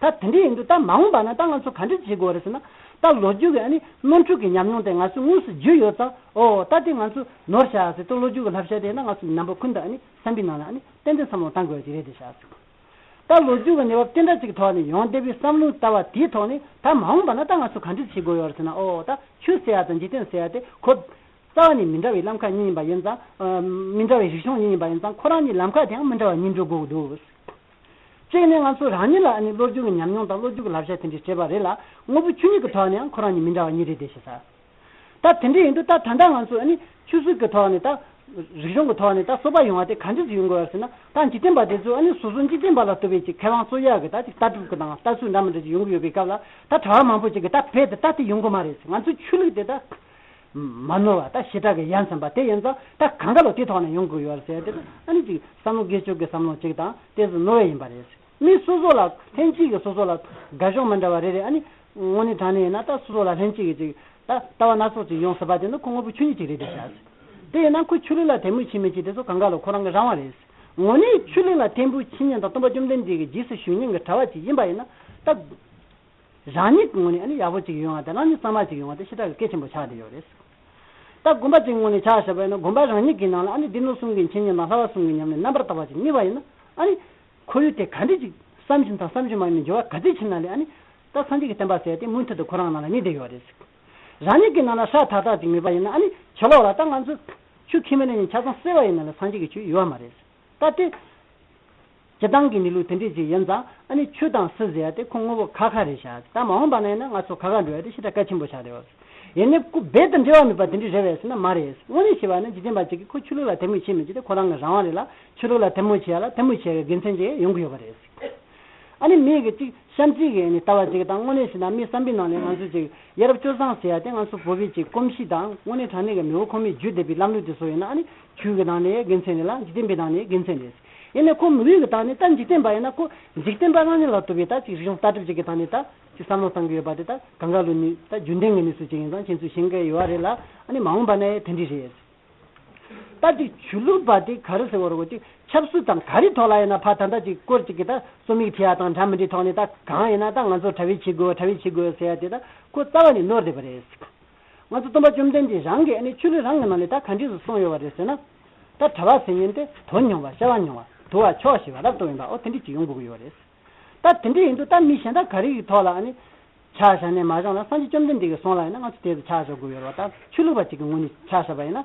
ད་དེ་འདྲ་ཡིན་དུས་ད་མ་འོངས་པ་ན་ད་ང་ཚོ་ག་འདྲ་བྱེད་དགོས་རེད་ཟེར་ན། ད་ལོ་རྒྱུས་ཀྱི་ཨ་ནི་ནོར་འཁྲུལ་གྱི་ཉམས་མྱོང་དེ་ང་ཚོས་དངོས་སུ་བརྒྱུད་ཡོད་ཙང་། ཨོ་ད་དེ་ང་ཚོས་ནོར་བཞག་ཟེར་དུས་ལོ་རྒྱུས་ཀྱི་བསླབ་བྱ་དེ་ན་ང་ཚོ་ནམ་པ་ཀུན་ཏུ་ཨ་ནི་བསམ་པའི་ནང་ལ་ཨ་ནི་ཏན་ཏན་བསམ་བློ་བཏང་དགོས་ཀྱི་རེད་དེ་བཞག་ཟེར། ད་ལོ་རྒྱུས་ཀྱི་གནས་བབ་དེ་འདྲ་ཅིག་ཐོག་ནས་ཡོང་བསྡད་པའི་བསམ་བློའི་ལྟ་བ་དེའི་ཐོག་ནས་ད་མ་འོངས་པ་ན་ད་ང་ཚོ་ག་འདྲ་བྱེད་དགོས་ཡོད་རེད་ཟེར་ན། ཨོ་ད་ཆོས་ཟེར་ཡ་དང་འཇིག་རྟེན་ཟེར་ཡ་དེ་ཁོ་རྩ་བ་ནས་མི་འདྲ་བའི་ལམ་ཁ་གཉིས་ཡིན་པ་ཡིན་ཙང་། ཨ་མི་འདྲ་བའི་རིག་གཞུང་གཉིས་ཡིན་པ་ཡིན་ཙང་། ཁོ་རང་གཉིས་ལམ་ཁ་དེའང་མི་འདྲ་བ་གཉིས་འགྲོ་དགོས་འདུག་གཅིག་ནས་ང་ཚོ་རང་ཉིད་ལ་ཨ་ནི་ལོ་རྒྱུས་ཀྱི་ཉམས་མྱོང་དང་ལོ་རྒྱུས་ཀྱི་བསླབ་བྱ་དེ་འདྲ་སྤྲད་པ་རེད་ལ། དངོས་པོ་ཆོས་ཉིད་ཀྱི་ཐོག་ནས་ཡང་ཁོ་རང་གཉིས་མི་འདྲ་བ་གཉིས་རེད་དེ་ཞེས་ཟེར། ད་དེ་འདྲ་ཡིན་དུས་ད་ད་ལྟ་ང་ཚོ་ཨ་ནི་ཆོས་སྲིད་ཀྱི་ཐོག་ནས་ད་རིག་གཞུང་གི་ཐོག་ནས་ད་གསོ་བ་ཡོང་བ་དེ་ག་འདྲ་ཞིག་ཡོང་དགོས་ཟེར་ན། ད་འཇིག་རྟེན་པ་དེ་ཚོ་ཨ་ནི་སོ་སོ་འཇིག་རྟེན་པ་ལ་ལྟོས་པའི་ཅིག་ཁེ་དབང་རྩོད་ཡག་གི་ད་ཅིག་ལྟ་གྲུབ་ཀྱི་དང་ལྟ་ཚུལ་འདྲ་མི་འདྲ་ཅིག་ཡོང་གི་ཡོད་པའི་སྐབས་ལ། ད་གྲྭ་བ་མང་པོ་ཅིག་གིས་ད་རྦད་དེ་ད་དེ་ཡོང་གི་མ་རེད་ཟེར། ང་ཚོའི་ཆོས་ལུགས་དེ་ད་མ་ནོར་བ་ད་ཞེ་དྲག་གི་ཡ་མཚན་པ་དེ་ཡིན་ཙང་། ད་གང་ག་ལ་དེ་ཐོག་ནས་ཡོང་དགོས་ཡོད་རེད་ཟེར་དེ། ད་ཨ་ནི་ཅིག་བསམ་བློ་དགེ་སྤྱོད་ཀྱི་བསམ་བློ་ཅིག་དང་དེ་ཚོ་ནོར་བ་ཡིན་པ་རེད་ཟེར། མི་སོ་སོ་ལ་ལྷན་སྐྱེས་ཀྱི་སོ་སོ་ལ་དགའ་ཕྱོགས་མི་འདྲ་བ་རེ་རེ། ཨ་ནི་དངོས་གནས་དྲང་གནས་ཡིན་ན་ད་སོ་སོ་ལ་ལྷན་སྐྱེས་ཀྱི་ཅིག་ད་ལྟ་བ་སྣ་ཚོགས་ཅིག་ཡོང་སྲིད་པ་དེ་ནི་ཁོ་དངོས་པོ་ཆོས་ཉིད་ཅིག་རེད་དེ་བཞག་ཟེར། དེ་ཡིན་ན་ཁོ་ཆོས་ལུགས་ལ་དད་མོས་བྱེད་མི་བྱེད་དེ་ཚོ་གང་ག་ལ་ཁོ་རང་གི་རང་དབང་རེད་ཟེར། དངོས་གནས་ཆོས་ལུགས་ལ་དད་པ་བྱེད་མཁན་དང་སྟོན་པ་བཅོམ་ལྡན་འདས་ཀྱི་རྗེས་སུ་ཞུགས་མཁན་གྱི་གྲྭ་བ་ཅིག་ཡིན་པ་ཡིན་ན། ད་རང་ཉིད་ཀྱི་ངོས་ནས་ཨ་ནི་ཡག་པོ་ཅིག་ཡོང་བ་དང་རང་ཉིད་གཙང་མ་ཅིག་ཡོང་བ་དེ་ཞེ་དྲག་གི་གལ་ཆེན་པོ་ཆགས་བསྡད་ཡོད་རེད། ད་དགོན་པ་ཅིག་ངོས་ནས་ཆ་བཞག་པ་ཡིན་ན། དགོན་པ་རང་ཉིད་ཀྱི་ནང་ལ་ཨ་ནི་སྡེ་སྣོད་གསུམ་གྱི་འཆད་ཉན་དང་བསླབ་པ་གསུམ་གྱི་ཉམས་ལེན་རྣམ་པར་དག་པ་ཅིག་རྙེད་པ་ཡིན་ན། ཨ་ནི་ཁོར་ཡུག་དེ་ག་འདྲ་ཅིག་བསམ་བཞིན་དང་བསམ་བཞིན་མ་ཡིན་པའི་འགྱུར་བ་ག་ཚོད་ཕྱིན་ན་ལས། ཨ་ནི་ད་སངས་རྒྱས་ཀྱི་བསྟན་པ་ཟེར་དེ་མུ་མཐུད་དུ་ཁོ་རང་ནང་ལ་གནས་བསྡད་ཡོད་རེད། རང་ཉིད་ཀྱི་ནང་ལ་ཧྲ་ཐག་ཐག་ཅིག་མེད་པ་ཡིན་ན། ཨ་ནི་ཕྱི་ལོགས་ལ་ད་ང་ཚོས་ཆོས་ཁས་མི་ལེན་ནས་ཆ་ཚང་བསད་པ་ཡིན་ན་ལས་སངས་རྒྱས་ཀྱི་ཆོས་ཡོད་མ་རེད། ད་དེ་སྤྱིར་བཏང་གི་གནས་ལུགས་དེ་འདྲས་ཅིག་ཡིན་ཙང་། ཨ་ནི་ཆོས་དང་སྲིད་ཟེར་ཡ་དེ་ཁོ་དངོས་པོ་ཁ་ཁ་རེད་བཞག། ད་མ་འོངས་པ་ན་ཡིན་ན་ང་ཚོ་ཁ་ཁ་འགྲོ་ཡ་དེ་ཞེ་དྲག་གལ་ཆེན་པོ་ཆགས་བསྡད་ཡོད། ཡིན་ནའི་ཁོ་རྦད་དེ་འབྲེལ་བ་མེད་པ་དེ་འདྲས་རེད་པས་ཟེར་ན་མ་རེད། དངོས་གནས་བྱས་པ་ན་འཇིག་རྟེན་པ་ཅིག་གིས་ཁོ་ཆོས་ལུགས་ལ་དད་མོས་བྱེད་མི་བྱེད་དེ་ཁོ་རང་གི་རང་དབང་རེད་ལ། ཆོས་ལུགས་ལ་དད་མོས་བྱེད་ཡ་ལ་དད་མོས་བྱེད་ཡ་གི་དགེ་མཚན་ཅིག་ཡོང་གི་ཡོད་པ་རེད། ཨ་ནི་མི་གི་ཅིག་བྱམས་བརྩེ་གི་ནི་ལྟ་བ་ཅིག་དང་། དངོས་གནས་བྱས་ན་མི་བསམ་པའི་ནང་ནས་ང་ཚོ་ཅིག་ཡ་རབས་སྤྱོད་བཟང་ཟེར་ཡ་དེ་ང་ཚོ་བོད་པའི་ཅིག་གོམས་གཤིས་དང་། དངོས་གནས་དྲང་གནས་ཀྱི་མི་བོ་ཁོ་མོས་བརྒྱུད་བསྡད་པའི་ལམ་ལུགས་དེ་ཚོ་ཡིན་ན། ཨ་ནི་ཆོས་ཀྱི་ནང་ནས་དགེ་མཚན་རེད་ལ། འཇིག་རྟེན་པའི་ནང་ནས་དགེ་མཚན་རེད། ཡིན་ནའི་ཁོ་མི་རིགས་ཀྱི་སྟེང་ནས་ད་འཇིག་རྟེན་པ་ཡིན་ན་ཁོ་འཇིག་རྟེན་པ་རང་ཉིད་ལ་ལྟོས་པའི་ད་ཅིག་རིག་གཞུང་ལྟ་གྲུབ་ཅིག་གི་སྟེང་ནས་ད་ཅིག་བསམ་བློ་བཏང་གི་ཡོད་པ་དེ་ད་གང་ག་ལོ་ནི་ད་རྒྱུན་ལྡན་གྱི་གནས་ཚུལ་ཅིག་ཡིན་ཙང་། ཁྱེད་ཚོས་ཤེས་ཀྱི་ཡོད་རེད་ལ། ཨ་ནི་མ་འོངས་པ་ན་ཡང་དེ་འདྲ་རེད། ད་ཅིག་ཆོས་ལུགས་པ་དེ་ག་རེ་ཟེར་བ་རེད་གོ། ཅིག་ཆབ་སྲིད་དང་ག་རེ་ཐོག་ལ་ཡིན་ན་ཕ་ད་ལྟ་ཅིག་སྐོར་ཅིག་གི་ད་རྩོམ་ཡིག་བྲིས་ཡ་དང་འདྲ་མི་འདྲའི་ཐོག་ནས་ད་གང་ཡིན་ན་ད་ང་ཚོ་གྲྭ་པ་བྱེད་དགོས། གྲྭ་པ་བྱེད་དགོས་ཟེར་ཡ་དེ་ད་ཁོ་རྩ་བ་ནས་ནོར་བསྡད་པ་རེད། ང་ཚོ་སྟོན་པ་བཅོམ་ལྡན་འདས་རང་གིས་ཨ་ནི་ཆོས་ལུགས་རང་གི་ནང་ནས་ད་ག་འདྲས་སུ་གསུངས་ཡོད་པ་རེད་ཟེར་ན། ད་གྲྭ་པ་ཟེར་མཁན་དེ་དོན་མྱོང་བ། བྱ་བ་མྱོང་བ། དུལ་བ་ཆོག་ཤེས་པ། རབ་ཏུ་དབེན་པ། འོ་དེ་འདྲས་ཅིག་ཡོང་དགོས་ཀྱི་ཡོད་རེད། ད་དེ་འདྲ་ཡིན་དུས་ད་མི་གཞན་དག་ག་རེ་ཡི་ཐོག་ལ་ཨ་ནི་ཆ་བཞག་ནས་མ་བཞག་ན། སངས་རྒྱས་བཅོམ་ལྡན་འདས་ཀྱིས་གསུངས་ལ་ཡིན་ན་ང་ཚོ་དེ་ཚོ་ཆ་བཞག་དགོས་ཡོད་རེད་བ། ད་ཆོས་ལུགས་པ་ཅིག་གི་ངོས་ནས་ཆ་བཞག་པ་ཡིན་ན།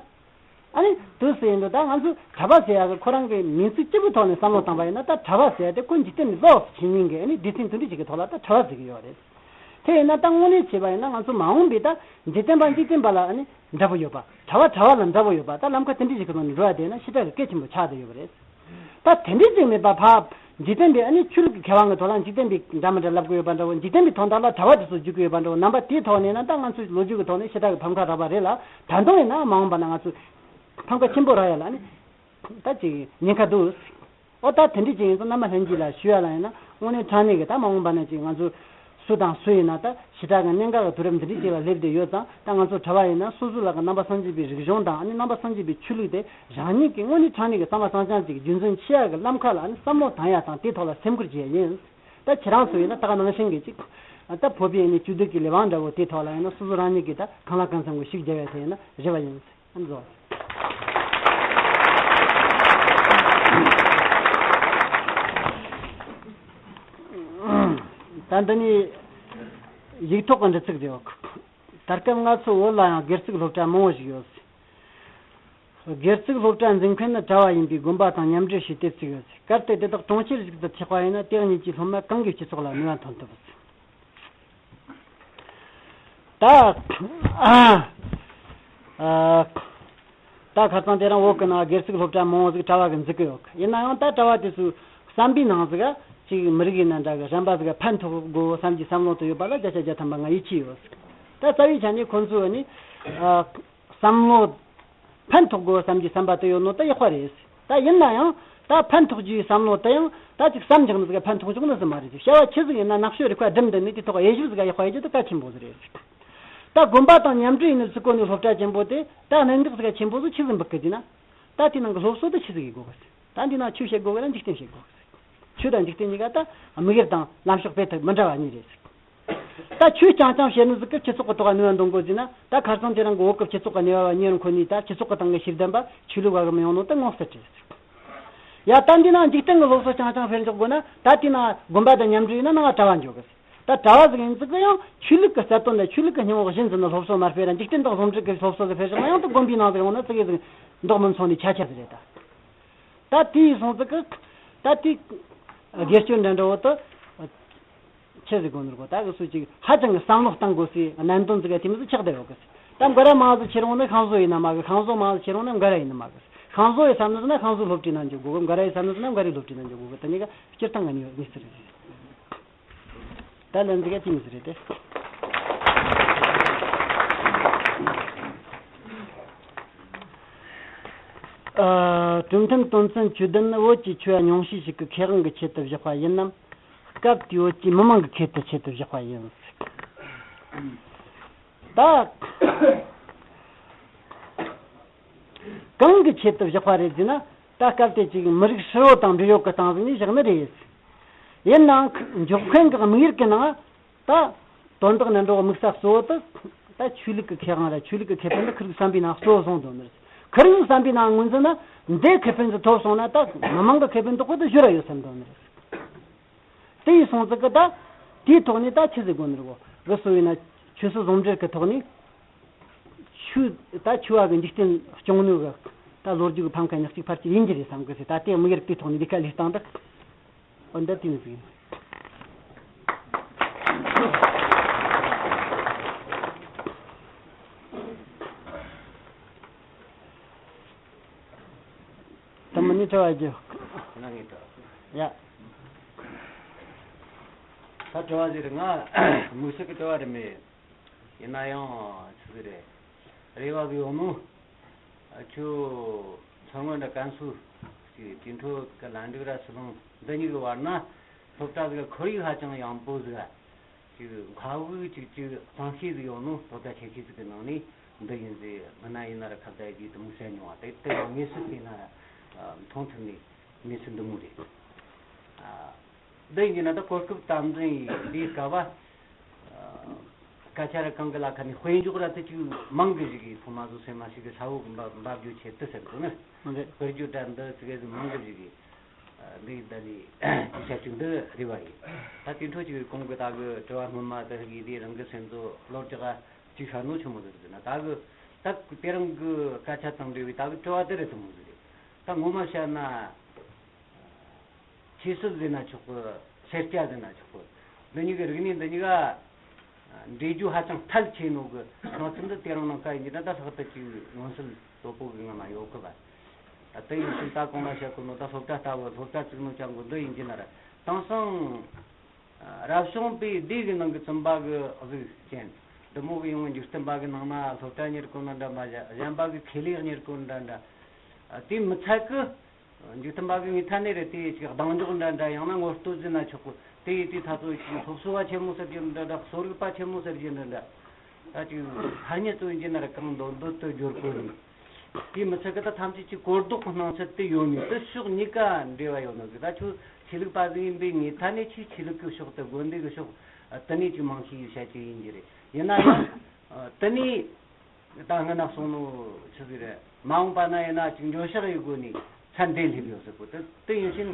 ཨ་ནི་དུས་སུ་ཡིན་དུས་ད་ང་ཚོ་གྲྭ་པ་ཟེར་ཡག་གི་ཁོ་རང་གི་མིང་ཚིག་གཅིག་པུའི་ཐོག་ནས་བསམ་བློ་བཏང་པ་ཡིན་ན། ད་གྲྭ་པ་ཟེར་ཡག་དེ་ཁོ་འཇིག་རྟེན་ནས་ལོག་ཕྱིན་མིན་གྱི་ཨ་ནི་སྡེ་ཚན་དེ་འདྲ་ཅིག་གི་ཐོག་ལ་ད་གྲྭ་པ་ཟེར་གྱི་ཡོད་རེད། དེ་ཡིན་ན་ད་དངོས་གནས་བྱས་པ་ཡིན་ན་ང་ཚོ་མ་འོངས་པའི་ད་འཇིག་རྟེན་པ་འཇིག་རྟེན་པ་ལ་ཨ་ནི་འདྲ་པོ་ཡོད་པ། གྲྭ་པ་གྲྭ་པ་ལ་འདྲ་པོ་ཡོད་པ། ད་ལམ་ཁ་དེ་འདྲ་ཞིག་གི་ཐོག་ནས་འགྲོ་ཡ་དེ་ན་ཞེ་དྲག་གི་གལ་ཆེན་པོ་ཆགས་བསྡད་ཡོད་པ་རེད། ད་དེ་འདྲ་ཅིག་མེད་པ་ཕར་འཇིག་རྟེན་པའི་ཨ་ནི་ཆོས་ལུགས་ཀྱི་ཁེ་དབང་གི་ཐོག་ལ་འཇིག་རྟེན་པའི་འདྲ་མི་འདྲ་ལབ་ཀྱི་ཡོད་པ་འདྲ་བོ། འཇིག་རྟེན་པའི་དོན་དག་ལ་གྲྭ་པ་དེ་ཚོ་བརྒྱུད་ཀྱི་ཡོད་པ་འདྲ་བོ། རྣམ་པ་དེའི་ཐོག་ནས་ན་ད་ང་ཚོའི་ལོ་རྒྱུས་ཀྱི་ཐོག་ནས་ཞེ་དྲག་གི་ཕམ་ཁ་རག་པ་རེད་ལ། ད་དུང་ཡིན་ན་མ་འོངས་པ་ན་ང་ཚོ་ཕམ་ཁ་ཆེན་པོ་རག་ཡ་ལ་ཨ་ནི་ད་ཅིག་ཉེན་ཁ་འདུག། ཨོ་ད་དེ་འདྲ་ཅིག་ཡིན་ཙང་རྣམ་པ་ལྷན་རྒྱས་ལ་ཞུ་ཡ་ལ་ཡིན་ན། དངོས་གནས་དྲང་གནས་ཀྱི་ད་མ་འོངས་པ་ན་ཅིག་ང་ཚོ་སུ་དང་སུ་ཡིན་ན་ད་ཞེ་དྲག་གི་གནད་འགག་གི་དུས་རབས་འདི་འདྲ་ཅིག་ལ་སླེབས་བསྡད་ཡོད་ཙང་། ད་ང་ཚོ་གྲྭ་པ་ཡིན་ན་སོ་སོ་ལ་གི་ནང་པ་སངས་རྒྱས་པའི་རིག་གཞུང་དང་། ཨ་ནི་ནང་པ་སངས་རྒྱས་པའི་ཆོས་ལུགས་དེ་རང་ཉིད་ཀྱི་དངོས་གནས་དྲང་གནས་ཀྱི་གཙང་མ་གཙང་རྐྱང་ཅིག་རྒྱུན་འཛིན་བྱེད་ཡ་གི་ལམ་ཁ་ལ་ཨ་ནི་བསམ་བློ་བཏང་ཡ་དང་དེའི་ཐོག་ལ་སེམས་ཁུར་བྱེད་ཡ་ཡིན། ད་ཁྱེད་རང་ཚོ་ཡིན་ན་ད་ག་ནང་བཞིན་གྱི་ཅིག་ད་བོད་པའི་ཨ་ནི་སྤྱི་འཐུས་ཀྱི་ལས་དབང་འདྲ་བོ་དེའི་ཐོག་ལ་ཡིན་ན་སོ་སོ་རང་ཉིད་ཀྱི་ད་གང་ལ་གང་འཚམ་གྱི་ཤུགས་རྒྱབ་ཡ་དེ་ཡིན་ན་རེ་བ་ཡིན། ཨ་ནི་བཟོ། ད་འདི་ནི་ཡིག་ཐོག་གི་འདྲི་ཚིག་རེད། ད་སྐབས་ང་ཚོ་བོད་ལ་ཡང་སྒེར་ཚུགས་སློབ་གྲྭ་མང་བོ་ཞིག་ཡོད། སྒེར་ཚུགས་སློབ་གྲྭ་འཛིན་མཁན་ནི་གྲྭ་བ་ཡིན་པས་དགོན་པ་དང་མཉམ་འབྲེལ་བྱས་ཏེ་བཙུགས་ཡོད། གལ་ཏེ་དེ་དག་གྲོང་ཁྱེར་ཞིག་ཏུ་ཆགས་པ་ཡིན་ན་དེ་གཉིས་ཀྱི་སློབ་མ་གང་གིས་སྤྱི་ཚོགས་ལ་ནུས་པ་འཐོན་ཐུབ། ད་ཨ་ཨ་ད་ཁ་སང་དེ་རིང་བོད་ཀྱི་ནང་སྒེར་ཚུགས་སློབ་གྲྭ་མང་བོ་ཟིག་གྲྭ་བ་གིས་འཛུགས་ཀྱི་ཡོད། ཡིན་ན་ཡང་ད་གྲྭ་བ་དེ་ཚོའི་བསམ་པའི་ནང་ཟིག་ག་ཅིག་མི་རིགས་ཡིན་ན་འདྲ་གི་གཞན་པ་ཟིག་ག་ཕན་ཐོགས་དགོས་བསམ་གྱི་བསམ་བློ་དེ་ཡོད་པ་ལ་བརྒྱ་ཆ་བརྒྱ་ཐམ་པ་ང་ཡིད་ཆེས་ཡོད། ད་རྩ་བའི་ཆ་ནས་ཁོང་ཚོས་ནི་ཨ་བསམ་བློ་ཕན་ཐོགས་དགོས་བསམ་གྱི་བསམ་པ་དེ་ཡོད་ནོ་ད་ཡག་པ་རེད། ད་ཡིན་ན་ཡང་ད་ཕན་ཐོགས་རྒྱུའི་བསམ་བློ་དེ་ཡང་ད་ཅིག་བསམ་རྒྱག་ནི་ཟིག་ག་ཕན་ཐོགས་ཆོག་ནི་ཟིག་མ་རེད། བྱ་བ་ཆི་ཟིག་ཡིན་ན་ནག་ཤོས་རིག་པ་སྒྲིམ་བསྡད་ནི་དེ་ཐོག་དབྱེ་ཞིབ་ཟིག་ག་ཡག་པ་ཡེ་རྒྱུ་དེ་གལ་ཆེན་པོ་ཟིག་རེད། ད་དགོན་པ་དང་མཉམ་འབྲེལ་ཡིན་ནི་ཟིག་གོ་ནི་སློབ་གྲྭ་ཆེན་པོ་དེ་ད་གནད་འགག་ཟིག་ག་ཆེན་པོ་ཟིག་ཆི་ཟིག་འབུག་གི་དེ་ན། ད་དེ་ནང་གི་སློབ་གསོ་དེ་ཆི་ཟིག་ཡེད་དགོས་གི་ཟེར། ད་འདི་ནང་ཆོས་བཤད་དགོས་གི་ན་འཇིག་རྟེན་བཤད་དགོས་གི་ཟེར། ཆོས་དང་འཇིག་རྟེན་གཉིས་ཀ་ད་དམིགས་ཡུལ་དང་ལམ་ཕྱོགས་དཔེ་དེ་མི་འདྲ་བ་གཉིས་རེད། ད་ཆོས་རྐྱང་རྐྱང་བཤད་ནི་ཟིག་གི་སྤྱི་ཚོགས་ཀྱི་ཐོག་ནུས་པ་འདོན་དགོས་ཟེར་ན། ད་ཁ་སང་དེ་རིང་གི་བོད་ཀྱི་སྤྱི་ཚོགས་ཀྱི་གནས་བབ་གཉེར་མཁན་ནི་ད་སྤྱི་ཚོགས་ཀྱི་སྟེང་གི་ཤེས་ལྡན་པ་ཆོས་ལུགས་པ་གི་མི་ཡོང་ནོ་དེ་ངོ་ཚ་རེད། ཡ། ད་འདི་ན་འཇིག་རྟེན་གྱི་སློབ་གསོ་རྐྱང་རྐྱང་སྤེལ་འཇོག་དགོས་ན། ད་དེ་ན་དགོན་པ་དང་མཉམ་འབྲེལ་ཡིན་ན་ནང་གྲྭ་བ་འཇོག་གི། ད་གྲྭ་བ་ཟིག་ཡིན་ཙི་གི་ཡང་ཆོས་ལུགས་ཀྱི་རྩ་དོན་ལ་ཆོས་ལུགས་ཀྱི་སྙིང་བོ་གཞི་འཛིན་ནི་སློབ་གསོ་མ་སྤེལ་ར། འཇིག་རྟེན་དང་ཟུང་འབྲེལ་གྱི་སློབ་གསོ་ཟིག་སྤེལ་བཞག་ན་ཡང་དེ་དགོན་པའི་ནང་ཟིག་ཡོང་ན་ཙི་གེ་ཟིག་འདོགས་མི་ཚོང་ནི་ཆ་ཆ་ཟིག་རེད་ད། ད་དེ་ཡིན་སོང་ཙི་གི་ད་དེ་སྒེར་གཅོད་འདྲ་འདྲ་བོ་དེ་ཆི་ཟིག་དགོས་ནོ་གོ། ད་གི་སུ་ཅིག་ཧ་ཅང་གི་བསམ་བློ་བཏང་དགོས་སའི་གནད་དོན་ཟིག་ག་དེ་མི་ཟིག་ཆགས་བསྡད་ཡོད་གི། ད་མགོ་ར་མང་ཟིག་ཁྱེར་འོང་ན་ཤང་བཟོ་ཡིན་ན་མ་གི། ཤང་བཟོ་མང་ཟིག་ཁྱེར་འོང་ན་མགོ་ར་ཡིན་ན་མ་གི། ཤང་བཟོ་ཡི་བསམ་ནི་ཟིག་ན་ཤང་བཟོ་སློབ་གྲྭའི་ནང་འཇུག་དགོས་གི། མགོ་ར་ཡི་བསམ་ནི་ཟིག་ན་མགོ་རའི་སློབ་གྲྭའི་ནང་འཇུག་དགོས་གི། དེ་གཉིས་ཀ་སྤྱིར་བཏང་གི་གནས་ཚུལ་རེད། ད་ལན་ཟིག་ག་དེ་མི་ཟིག་རེད་དེ། ཨ། གྲུབ་མཐའི་དོན་ཚན་བཅུ་བདུན་ནི་བོད་ཀྱི་ཆོས་ཉུང་ཤས་ཤིག་གི་ཁེ་དབང་གི་ཆེད་དུ་བཞག་པ་ཡིན་ནམ། སྐབས་དེའི་བོད་ཀྱི་མི་མང་གི་ཁེ་དུ་ཆེད་དུ་བཞག་པ་ཡིན། ད་གང་གི་ཆེད་དུ་བཞག་པ་རེད་ཟེར་ན། ད་སྐབས་དེ་ཅིག་མི་རིགས་ཧྲིལ་བོ་དང་འབྲེལ་ཡོད་ཀྱི་སྟངས་ཟིག་ནས་བཞག་ནི་རེད། ཡིན་ནའང་འཇོག་མཁན་གྱི་དམིགས་ཡུལ་གྱི་ནང་ད་དོན་དག་ནི་འགྲོ་དམིགས་ས་གཙོ་བོ་དེ་ད་ཆོས་ལུགས་ཀྱི་ཁེ་དབང་ར་ཆོས་ལུགས་ཀྱི་ཁེ་ཕན་དེ་ཁོ་རའི་བསམ་པའི་ནང་གཙོ་བོ་བཟུང་འདོད་ནི་རེད། ཁོ་རའི་བསམ་པའི་ནང་ངོས་འཛིན་ན་འདི་ཁེ་ཕན་ཟིག་ཐོབ་སོང་ན་ད་མི་མང་གི་ཁེ་ཕན་དེ་ཁོ་དེ་བཞུར་ར་ཡོད་བསམ་འདོད་ནི་རེད། དེ་ཡིན་སོང་ཙི་གི་ད་དེའི་ཐོག་ནས་ད་ཆི་ཟིག་དགོས་ནི་རེད་གོ། གི་སོ་ཡིན་ན་ཆོས་སྲིད་ཟུང་འབྲེལ་གི་ཐོག་ནས་ཆོས་ད་ཆོས་བ་གི་འཇིག་རྟེན་སྐྱོང་ནུས་གི་ད་ལོ་རྒྱུས་གི་ཕམ་ཁ་ཉག་གཅིག་ཕལ་ཆེར་ཡིན་གྱི་རེད་བསམ་གི་ཟེར། ད་དེ་དམིགས་ཡུལ་དེའི་ཐོག་ནས་ལས་ཀ་ལས་སྟངས་ད་འོ་འདི་དེ་ནས་ཟིག་ཡིན། ད་མི་ནི་དྲི་བ་རྒྱུ། ཁྱེད་རང་ངས་དྲི་བ། ཡ། ད་དྲི་བ་ཟེར་ང་དམིགས་བསལ་གྱི་དྲི་བ་རེད་མེད། ཡིན་ན་ཡང་ཆི་ཟིག་རེད། རེ་བ་གི་ཡོང་ནོ། ཁྱོད་མཚོ་སྔོན་འདྲ་ཀན་སུའུ་ཅིག་དེ་འཕྲོ་གི་ལན་ཀྲུའུ་ར་ཟི་ལིང་འདི་གཉིས་ཀྱི་བར་ན་སློབ་གྲྭ་ཟིག་ཁོར་ཡུག་ཧ་ཅང་ཡངས་པོ་ཟིག་ཅིག་མཁའ་དབུགས་ཅིག་ཅིག་གཙང་ཤེད་ཟིག་ཡོད་ནོ། སློབ་གྲྭ་ཆེ་ཤོས་ཟིག་གི་ནང་ནས་འདི་ཡིན་ཟེར་མི་སྣ་ཡིན་ན་ར་ཁ་བརྡ་ཡི་དེ་མོ་བཤད་མྱོང་བ་དེ་དེ་ཡང་དངོས་སུ་བལྟས་ན་མཐོང་ཐུབ་ནས་གནས་ཚུལ་འདི་མོ་རེད། འདི་ཡིན་ན་ད་གོ་སྐབས་དམ་འཛིན་ཡིན་འདིའི་སྐབས་བ། སྐད་ཆ་ར་གང་གི་ལ་ཁ་ནས་དཔེ་འཇོག་ར་དེ་ཅིག་མང་གི་ཞིག་གིས་ཐོག་མ་བཟོ་སེམས་མ་ཞིག་གི་ས་འོག་གི་འབབ་འབབ་རྒྱུ་ཆེད་དུ་ཟེར་དགོས་ནི། དཔེར་བརྗོད་འདྲ་འདི་ཙི་གེ་ཟིག་མང་གི་ཞིག་གིས་འདི་ཡི་ད་ནི་ཅིག་བྱ་ཅིག་འདི་རེ་བ་ཡིན། ད་དེ་འཕྲོ་ཅིག་གོང་གི་ད་གི་དྲི་བ་སྔོན་མ་དེ་གི་དེ་རང་གི་སེམས་ཚོ་ལོར་ཅིག་ག་ཅིག་ཤར་ནོ་ཆི་མོ་ཟིག་ཟེར་ན། ད་གི་ད་དེ་རང་གི་སྐད་ཆ་དང་འབྲེལ་བའི་ད་གི་དྲི་བ་དེ་རེད་དུ་མོ་ཟིག་རེད། ད་ངོ་མ་བཤད་ན། ཆོས་སྲིད་ཟེར་ན་ཆོག་གི། སེར་སྐྱ་ཟེར་ན་ཆོག་གི། འདི་གཉིས་ཀྱི་རིག་གནས་འདི་གཉིས་ཀ་འདྲེས་རྒྱུ་ཧ་ཅང་ཐལ་ཆེ་ནོ་གི་སྣང་ཚུལ་འདི་དེ་རིང་ནངས་ཀ་ཡིན་གྱི་ད་ད་ལྷག་ཏུ་ཅིག་མངོན་གསལ་དོད་པོ་གི་ངང་ན་ཡོད་གི་བ། ད་དེ་ཡིན་ཕྱིན་ད་གོང་ལ་བཤད་གོ་ནོ་ད་སློབ་གྲྭ་ལྟ་བུ་སློབ་གྲྭ་བཙུགས་ནོ་ཅང་གི་འདི་ཡིན་གྱི་ན་ར། དེང་སང་རབ་བྱུང་པའི་སྡེ་གི་ནང་གི་བཙུན་པ་གི་གཟུགས་ཅན་འདི་མོ་གི་ཡོང་འཇིག་རྟེན་པ་གི་ནང་ན་སློབ་གྲྭ་གཉེར་གོ་ན་འདྲ་མ་གཞན་པ་གི་ཁེ་ལས་གཉེར་གོ་འདྲ་འདྲ་དེ་མི་ཚད་གི། འཇིག་རྟེན་པ་གི་ངའི་ཐ་སྙད་རེད་དེ་ཅིག་གདེང་འཇོག་འདྲ་འདྲ་ཡང་ན་ངོ་བསྟོད་ཟེར་ན་ཆོག་གི། དེ་ཡི་དེ་ད་ཚོ་ཅིག་སློབ་གསོ་བ་ཆེན་མོ་ཟེར་རྒྱུ་འདྲ་འདྲ་གསོ་རིག་པ་ཆེན་མོ་ཟེར་རྒྱུ་འདྲ་འདྲ། ད་ཅིག་ཐ་སྙད་ཚོ་ཡིན་གྱི་ན་ར་གང་འདོད་འདོད་དུ་སྦྱོར་དགོས་རེད། དེ་མི་ཚད་གི་ད་ཐམས་ཅད་ཅིག་གོ་ལྡོག་གི་སྣང་ཚུལ་དེ་ཡོད་ནས་དེ་ཕྱོགས་གཉིས་ཀ་འབྲེལ་བ་ཡོད་ནོ་གི། ད་ཁྱོད་ཆོས་ལུགས་པ་ཟིག་ཡིན་པས་ངའི་ཐ་སྙད་ཆོས་ཆོས་ལུགས་ཀྱི་ཕྱོགས་དེ་དགོན་སྡེ་གི་ཕྱོགས་དེ་ནས་ཅིག་མང་ཤས་ཡོད་བཤད་ཀྱི་ཡིན་གྱི་རེད། ཡིན་ན་ཡང་དེ་ནས། ད་སྔ་ན་གསུངས་ནོ་ཆི་ཟིག་རེད། མ་འོངས་པ་ན་ཡིན་ན་ཅིག་འགྱོད་བཤགས་ཡི་སྒོ་ནས་ཚད་འདི་སླེབས་ཡོད་ཟེར་གོ། དེ་དེ་ཡིན་ཕྱིན་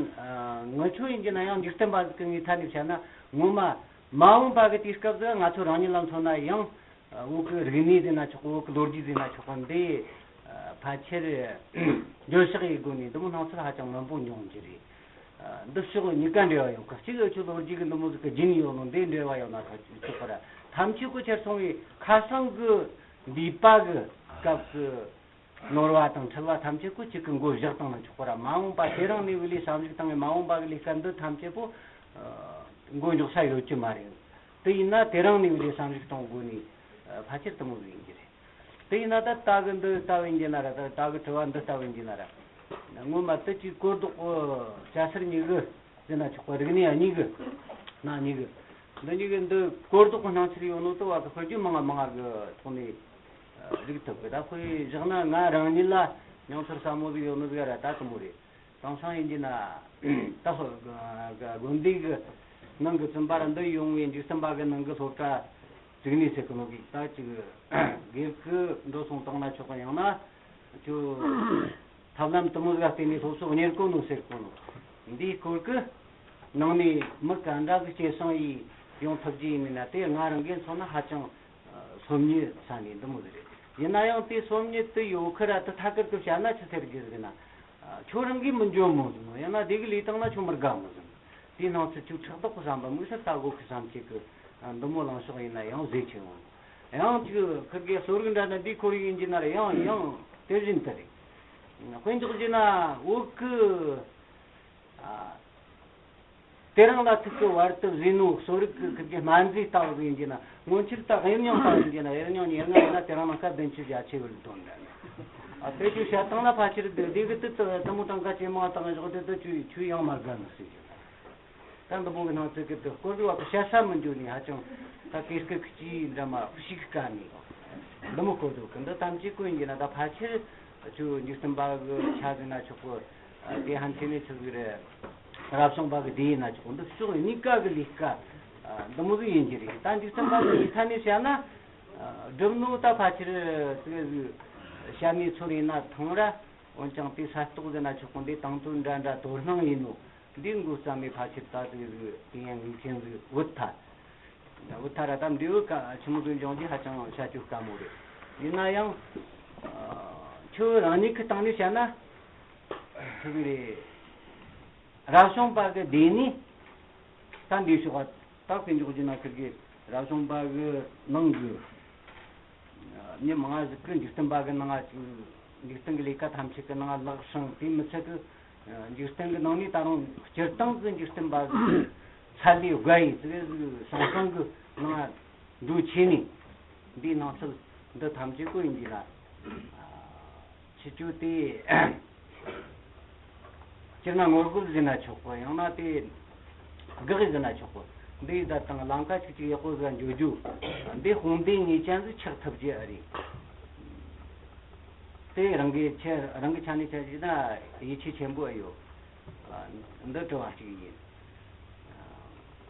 ངི་ཆོ་ཡིན་གྱི་ན་ཡང་འཇིག་རྟེན་པ་ཟིག་གི་ངའི་ཐད་ནས་བཤད་ན་ངོ་མ་མ་འོངས་པ་གི་དུས་སྐབས་སུ་ང་ཚོ་རང་ཉིད་ལ་མཚོན་ན་ཡང་བོད་གི་རིག་གནས་ཟེར་ན་ཆོག་གི། བོད་གི་ལོ་རྒྱུས་ཟེར་ན་ཆོག་གི། འདི་ཕལ་ཆེར་འགྱོད་བཤགས་ཡི་སྒོ་ནས་འདི་མོ་སྣང་ཚུལ་ཧ་ཅང་མང་པོ་འབྱུང་གི་རེད། འདི་ཕྱོགས་གཉིས་ཀ་འབྲེལ་བ་ཡོད་གི། གཅིག་འུ་ཆོ་ལོ་རྒྱུས་ཀྱི་འདི་མོ་ཟིག་གི་རྒྱུན་ཡོད་ནོ་འདི་འབྲེལ་བ་ཡོད་ན་ཆོག་གི་ར། ཐམས་ཅད་ཀོ་ཁྱེར་སོང་བའི་ཁ་སང་གི་འདས་པ་གི་སྐབས་ཀྱི་ནོར་བ་དང་འཁྲུལ་བ་ཐམས་ཅད་ཀོ་གཅིག་གི་མགོ་བཞག་བཏང་ན་ཆོག་གི་ར། མ་འོངས་པ་དེ་རིང་ནས་བུ་ལས་བསམ་གཞིགས་བཏང་བའི་མ་འོངས་པ་གི་ལས་ཀ་འདི་ཐམས་ཅད་པོ་མགོ་འཇོག་ས་ཡོད་ཀྱི་མ་རེད། དེ་ཡིན་ན་དེ་རིང་ནས་བུ་ལས་བསམ་གཞིགས་གཏོང་དགོས་ནས་ཕལ་ཆེར་དུ་མོ་ཟིག་ཡིན་གྱི་རེད། དེ་ཡིན་ན་ད་ལྟ་གི་འདི་ལྟ་བུ་ཡིན་གྱི་ན་ར། ད་ལྟ་གི་དྲི་བ་འདི་ལྟ་བུ་ཡིན་གྱི་ན་ར། སྔོན་མ་དེ་ཅིག་གོ་ལྡོག་གི་སྐྱ་སེར་གཉིས་གི་ཟེར་ན་ཆོག་པ། རིག་གནས་གཉིས་གི་ནང་གཉིས་གི་འདི་གཉིས་གི་འདི་གོ་ལྡོག་གི་སྣང་ཚུལ་ཡོད་ནོ་དེ་བ་གི་དཔེར་བརྗོད་མང་ང་མང་ང་གི་ཐོག་ནས་རིག་ཐུབ་གི། ད་དཔེ་བཞག་ན་ང་རང་ཉིད་ལ་མྱོང་ཚོར་ཟབ་མོ་ཟིག་ཡོད་ནོ་ཟིག་ར་ད་དུ་མོ་རེད། ཧྲང་ཧྲང་ཡིན་གྱི་ན། ད་ཧོ་དགོན་སྡེ་གི་ནང་གི་བཙུན་པ་ར་འདི་ཡོང་བའི་འཇིག་རྟེན་པ་གི་ནང་གི་སློབ་གྲྭ་བཙུགས་ནས་ཟེར་གི་ནོ་གི། ད་ཅིག་སྒེར་གི་འགྲོ་སོང་བཏང་ན་ཆོག་གི། ཡང་ན་ཅོ་ཐབས་ལམ་དུ་མོ་ཟིག་བརྟེན་ནས་སློབ་གསོ་གཉེར་གོ་ནོ་ཟེར་གོ་ནོ། འདིའི་སྐོར་གི་ནང་ནས་མི་ག་འདྲ་གི་སྐྱེད་སྲིང་ཡིས་ཡོང་ཐུབ་ཀྱི་ཡིན་ན། དེ་ང་རང་གིས་མཚོན་ན་ཧ་ཅང་སོམ་ཉི་ས་ནས་འདི་མོ་ཟིག་རེད། ཡིན་ན་ཡང་དེ་སོམ་ཉི་དེ་ཡོད་ཁི་ར་དེ་ཐད་ཀར་དུ་བཤད་ན་ཆི་ཟེར་རྒྱུ་ཟིག་ན། ཁྱོད་རང་གིས་མི་འཇོན་མོ་ཟིག་ནོ། ཡང་ན་དེ་གི་ལས་སྟངས་ན་ཁྱོད་མི་དགའ་མོ་ཟིག་ནོ། དེའི་སྣང་ཚུལ་ཁྱོད་ཕྲག་དོག་གི་བསམ་པ་དམིགས་བསལ་ལྟ་གོ་གི་བསམ་ཅིག་གི་འདི་མོ་ལངས་ཕྱོགས་ཡིན་ན་ཡང་ཟེ་ཆེ་བོ། ཡང་ཅིག་ཁིར་གི་གསོ་རིག་འདྲ་ན་འདིའི་ཁོར་ཡུག་ཡིན་གྱི་ན་ར་ཡང་ཡང་དེ་བཞིན་དུ་རེད། དཔེ་འཇོག་རྒྱུ་ན་བོད་གི་ཨ། དེ་རིང་ལ་ཐུག་གི་བར་དུ་བཟོས་ནོ་གསོ་རིག་གི་ཁིར་གི་སྨན་རྫས་ལྟ་བུ་ཡིན་གྱི་ན། སྔོན་ཆད་ད་དབྱིབས་རྙིང་ལྟ་བུ་ཡིན་གྱི་ན། དབྱིབས་རྙིང་ཉེར་ལྔ་ཡིན་ན་དེ་རིང་ནང་ཁ་བདུན་ཅུ་བརྒྱད་ཅུ་བར་དོན་འདྲ་ནི། ཨ་དེ་ཅིག་བཤད་སྟངས་ལ་ཕལ་ཆེར་དེ་དེ་གི་དུས་དུ་དུ་མོ་གྲངས་ཀ་ཇེ་མང་བཏང་བཞག་དེ་དུ་ཆུ་ཆུ་ཡང་མ་དགའ་ནི་ཟེར་གྱི་ན། ད་འདི་མོ་གི་སྣང་ཚུལ་གི་དུ་སྐོར་གི་བ་གི་བཤད་ས་མི་འཇོན་ནི། ཧ་ཅང་ད་གེ་སྐད་ཀི་ཅི་འདྲ་མ་ཤིག་དཀའ་ནི། འདི་མོ་སྐོར་དུ་གི་འདི་ཐམས་ཅད་ཀུན་ཡིན་གྱི་ན། ད་ཕལ་ཆེར་ཆུ་འཇིག་རྟེན་པ་གི་ཆ་ཟིན་ན་ཆོག་གི། དེ་ཧན་ཆེ་ནས་ཆི་ཟིག་རེད། རབ་བྱུང་པ་གི་སྡེ་ཡིན་ན་ཆོག་གི། འདི་ཕྱོགས་གཉིས་ཀ་གི་ལས་ཀ་འདི་མོ་ཟིག་ཡིན་གྱི་རེད། ད་འཇིག་རྟེན་པ་གི་ཡིག་ཐ་ནས་བཤད་ན་སྒྲུབ་ནོ་ད་ཕལ་ཆེར་དེ་ཟིག་བཤད་ནས་ཚོར་ཡིན་ན་ཐང་ར། འོན་ཀྱང་དེ་ས་རྟོགས་ཟིན་ན་ཆོག་གི། འདི་དང་དོན་འདྲ་འདྲ་དོ་སྣང་ཡིན་ནོ། འདི་འགོ་བརྩམས་ནས་ཕལ་ཆེར་ད་དེ་ཟིག་དེ་ཡང་ངེས་མཁན་ཟིག་བུད་ཐལ། བུད་ཐལ་ར། ད་འདི་བོ་ཀ་ཆི་མོ་ཟིག་འབྱུང་རྒྱུ་ཧ་ཅང་བཤད་རྒྱུ་དཀའ་མོ་རེད། ཡིན་ན་ཡང་ཁྱོད་རང་ཉིད་ཀྱི་སྟེང་ནས་བཤད་ན་ཆི་ཟིག་རེད། རབ་བྱུང་པ་གི་སྡེ་ནི་ད་འདི་ཕྱོགས་ད་དཔེ་འཇོག་རྒྱུ་ན་ཁིར་གི་རབ་བྱུང་པ་གི་ནང་གི་མི་མང་ཟིག་གི་འཇིག་རྟེན་པ་གི་ནང་ང་ཅིག་འཇིག་རྟེན་གི་ལས་ཀ་ཐམས་ཅད་གི་ནང་ང་ལག་ཧྲང་དེ་མི་ཚད་གི། འཇིག་རྟེན་གི་ནང་ནས་ད་རུང་སྤྱིར་བཏང་གི་འཇིག་རྟེན་པ་གི་ཚད་ལས་བརྒལ་ཡི་ཟིག་གི་སང་སང་གི་ནང་ང་འདུ་ཆེ་ནི། འདིའི་སྣང་ཚུལ་འདི་ཐམས་ཅད་ཀུན་ཡིན་གྱི་ན། ཁྱེད་ཆོ་དེ་སྤྱིར་ན་ངོ་རྒོལ་ཟེར་ན་ཆོག་གོ། ཡང་ན་དེ་དགག་ཟེར་ན་ཆོག་གོ། འདི་ཡི་ད་དང་ལམ་ཁ་ཆུ་ཆུ་ཡག་པོ་ཟིག་འཇོག་རྒྱུ། འདི་དཔུང་སྡེ་ངེས་ཅན་ཟིག་ཆགས་ཐུབ་རྒྱུ་ཨ་རེད། དེ་རང་གི་ཆེ་རང་གི་ཆ་ནས་ཆ་ཞིག་ན་ཡིད་ཆེས་ཆེན་པོ་ཨ་ཡོད། འདི་དྲི་བ་གཅིག་ཡིན།